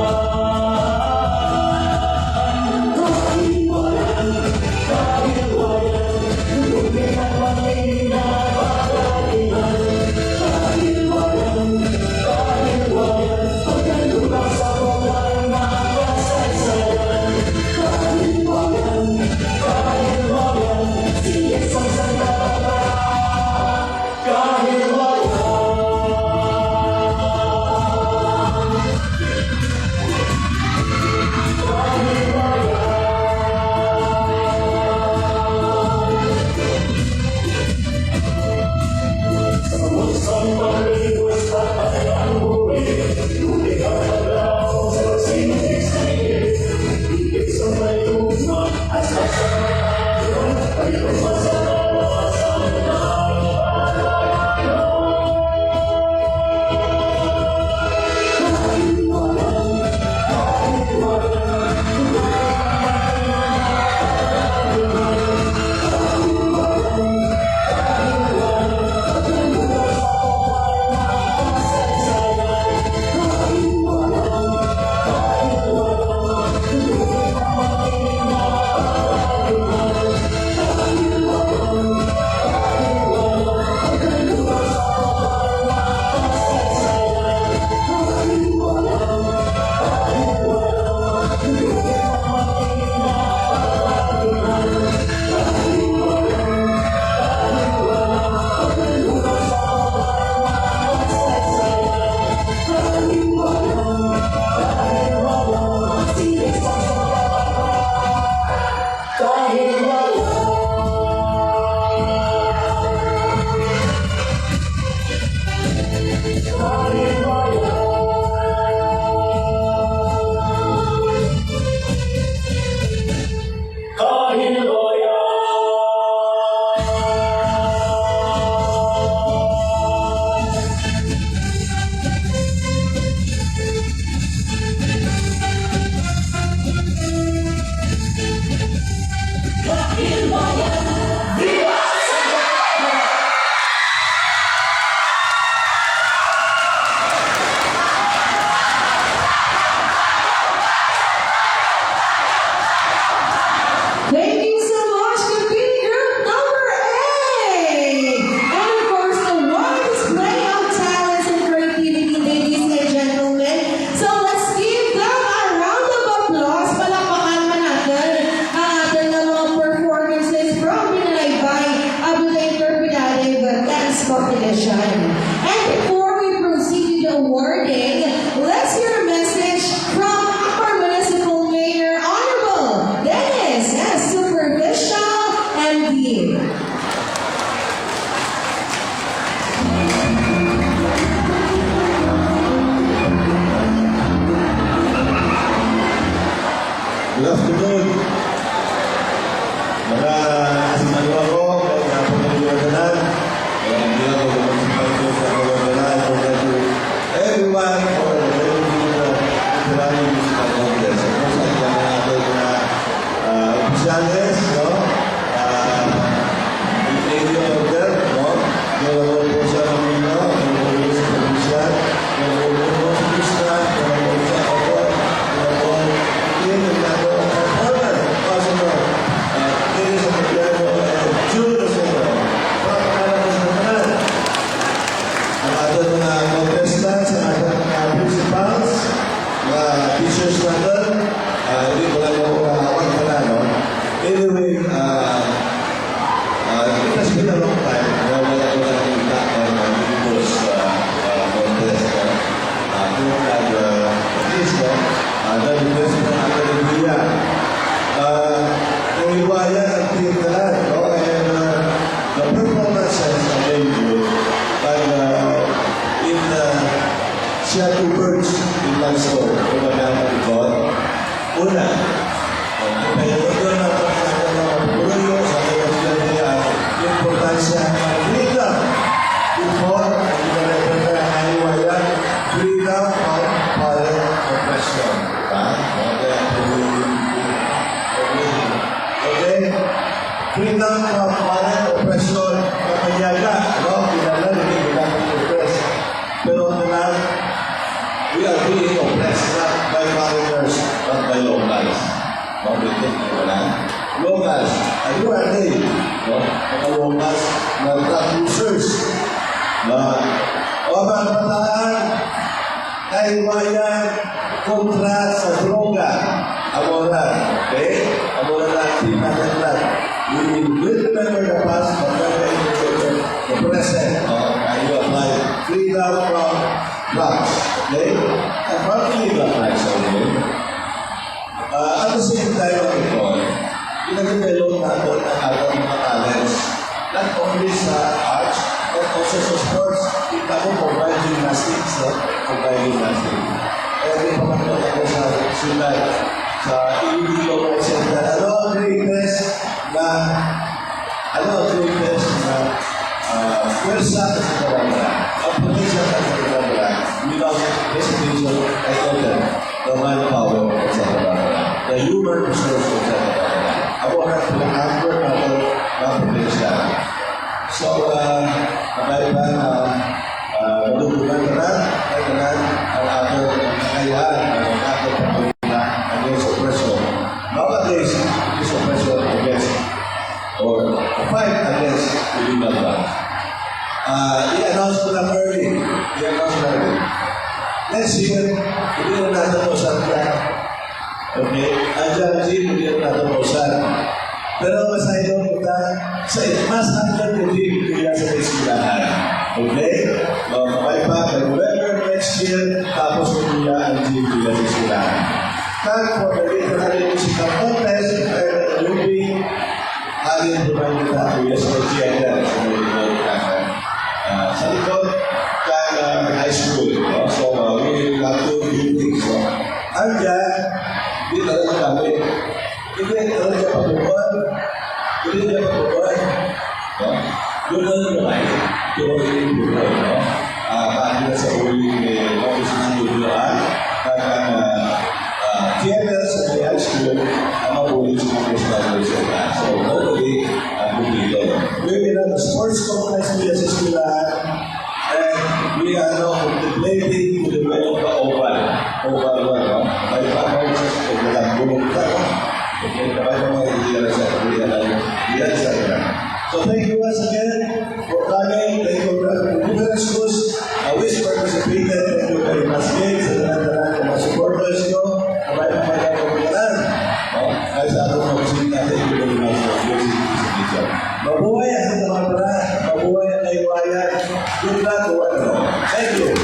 And before we proceed with the awarding, let's hear a message from our municipal mayor, Honorable Dennis S. Superficial, M D. Good afternoon. Mga kasamahan ko, mga pamilya tanan. Mga pamilya ko, mga pamilya sa mga tanan. Congratulations everyone for the very good, uh, February Municipal Congress. Of course, ang mga ating mga, uh, opisyales, no? Ah, in any order, no? Honorable Rosa Camino, Honorable Luis Provincial, Honorable Rose Crista, Honorable Jacobo, Honorable Ian, and Honorable former Councilor, ah, Dennis Santiago, and Junior Santiago. Pakilala ko sa tanan. Ang aton mga contestants, ang aton mga principals, mga teachers naton, ah, hindi ko lang mo mahawak na, no? Anyway, ah, ah, it has been a long time na wala ko nakita ang mga Big Boss, ah, ah, contest, no? Ah, kung nag, ah, at least, no? Ah, nag-request na ang Akademiya. Ah, nahiwayan ang team na lang, no? And, ah, the performances are very good. But, ah, in, ah, siya two birds in one stone. Kumbaga, ang God. Una, ang pagkaluto na pagkakataon ng mga pagkaluto sa kanyang sila niya ang importansya ng freedom. Before, ang ginagawa na hiwayan, freedom from foreign oppression. Ha? Okay? Freedom from foreign oppression. Kapanyaga, no? Kinahanglan, hindi mo dapat oppress. Pero ang tanan, we are being oppressed not by foreigners, but by locals. Mabitin ko na. Locals, ano are they? No? Mga locals na drug users. Na, o mga kabataan, kahiwayan, kontra sa droga. Amo na, okay? Amo na natin na. We will remember the past, but never remember the present. Oh, and you apply freedom from drugs. Okay? And from illegal drugs, okay? Uh, at the same time, ano po, pinadevelop natin ang ating mga talents. Not only sa arts, but also sa sports. Kita mo, mobile gymnastics, no? Mobile gymnastics. Kaya di pa man ako sa siyudad, sa Iloilo Center. Ano ang greatest na, ano ang greatest na, ah, pwersa sa Zamboanga? Ang probinsya sa Zamboanga, without hesitation, I told them, the manpower of Zamboanga, the human resource of Zamboanga. Ako ang pinaka-anchor nato nga probinsya. So, ah, mabay pa nga, ah, madudugan tanan, tanan ang ato kakayahan, ang ato pagkauna against oppression. Not against this oppression, against, or fight against illegal drugs. Ah, i-announce ko na early. I-announce ko na early. Next year, hindi na natin po sa Okay? Ang G M G, hindi na natin mausan. Pero masaylo kita sa mas hanggang ko din kaya sa eskwelahan. Okay? O, okay pa, November next year, tapos ko niya ang G M G sa eskwelahan. Tag for the Literary Musical Contest, and will be having the Manila Kuya sa G M G. Ah, sa likod, kag, ah, high school, no? So, ah, we have to do things, no? Ang dyan, di talaga kami. Hindi talaga pabukuan. Hindi talaga pabukuan. No? Doon na lang naman. Doon na lang naman, no? Ah, bakit na sa uling, eh, office ng studio, ah? Kag ang, ah, ah, theater sa may high school, ang mabulit sa mga personal sa. So, hopefully, ah, kumplito. Maybe na, sports complex nila sa eskwelahan, and we are now contemplating to develop the oval. Oval one, no? May pa ako sa pagkakagulong ka, no? Okay, kapag mga idea sa pagkakagulong, idea sa pagkakagulong. So, thank you once again for coming. Thank you for the different schools, uh, which participated. Thank you very much again sa tanan-tanan nga mga supporters nyo. Kabay pa kayo, no? Kaya sa atong mga bisita, thank you very much for your participation. Mabuhay ang Santa Barbara! Mabuhay ang Kayuwayan! Good luck, ano? Thank you.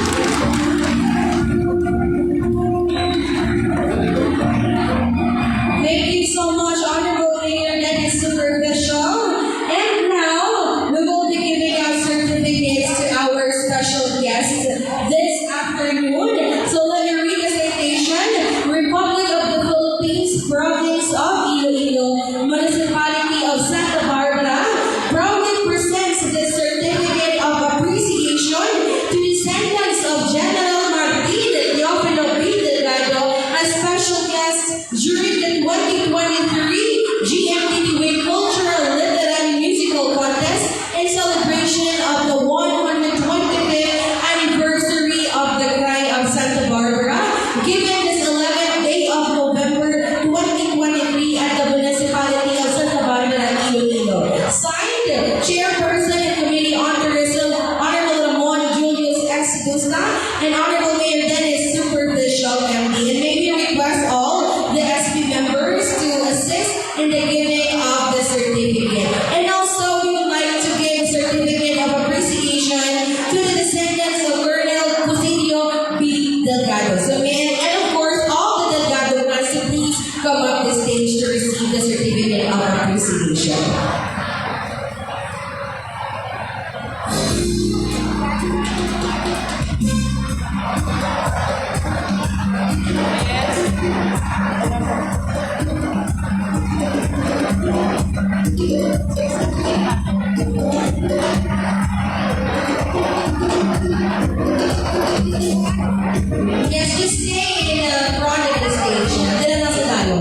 Thank you so much, Honorable Mayor Dennis Superficial. And now, we will be giving out certificates to our special guests this afternoon. So let me read the citation. Republic of the Philippines, Province of Iloilo, Municipality of Santa Barbara, proudly presents this certificate of appreciation to descendants of General Martin Teofilo B. Delgado as special guests during the twenty twenty-three G M T T Way Cultural Literary Musical Contest in celebration of the one hundred twenty-fifth anniversary of the Cry of Santa Barbara, given this eleventh day of November twenty twenty-three at the Municipality of Santa Barbara, Iloilo. Signed, Chairperson and Committee on Tourism, Honorable Ramon Julius X. Gusta, and Honorable Mayor Dennis Superficial, M D. And may we request all the S B members to assist in the giving of the certificate. And also, we would like to give certificate of appreciation to the descendants of Colonel Cusillo B. Delgado. So, may, and of course, all the Delgado clans to please come up the stage to receive the certificate of appreciation. Yes, just stay in the front of the stage. Dala lang sa tayo.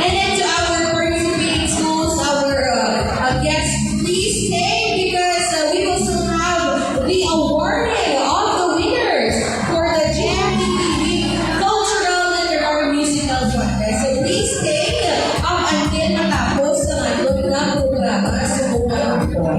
And then to our participating schools, our uh, uh, guests, please stay because uh, we will soon have the awarding of the winners for the G M T T V Cultural Literary Musical Contest. So please stay up until matapos ang aton nga programa sa buong hapon.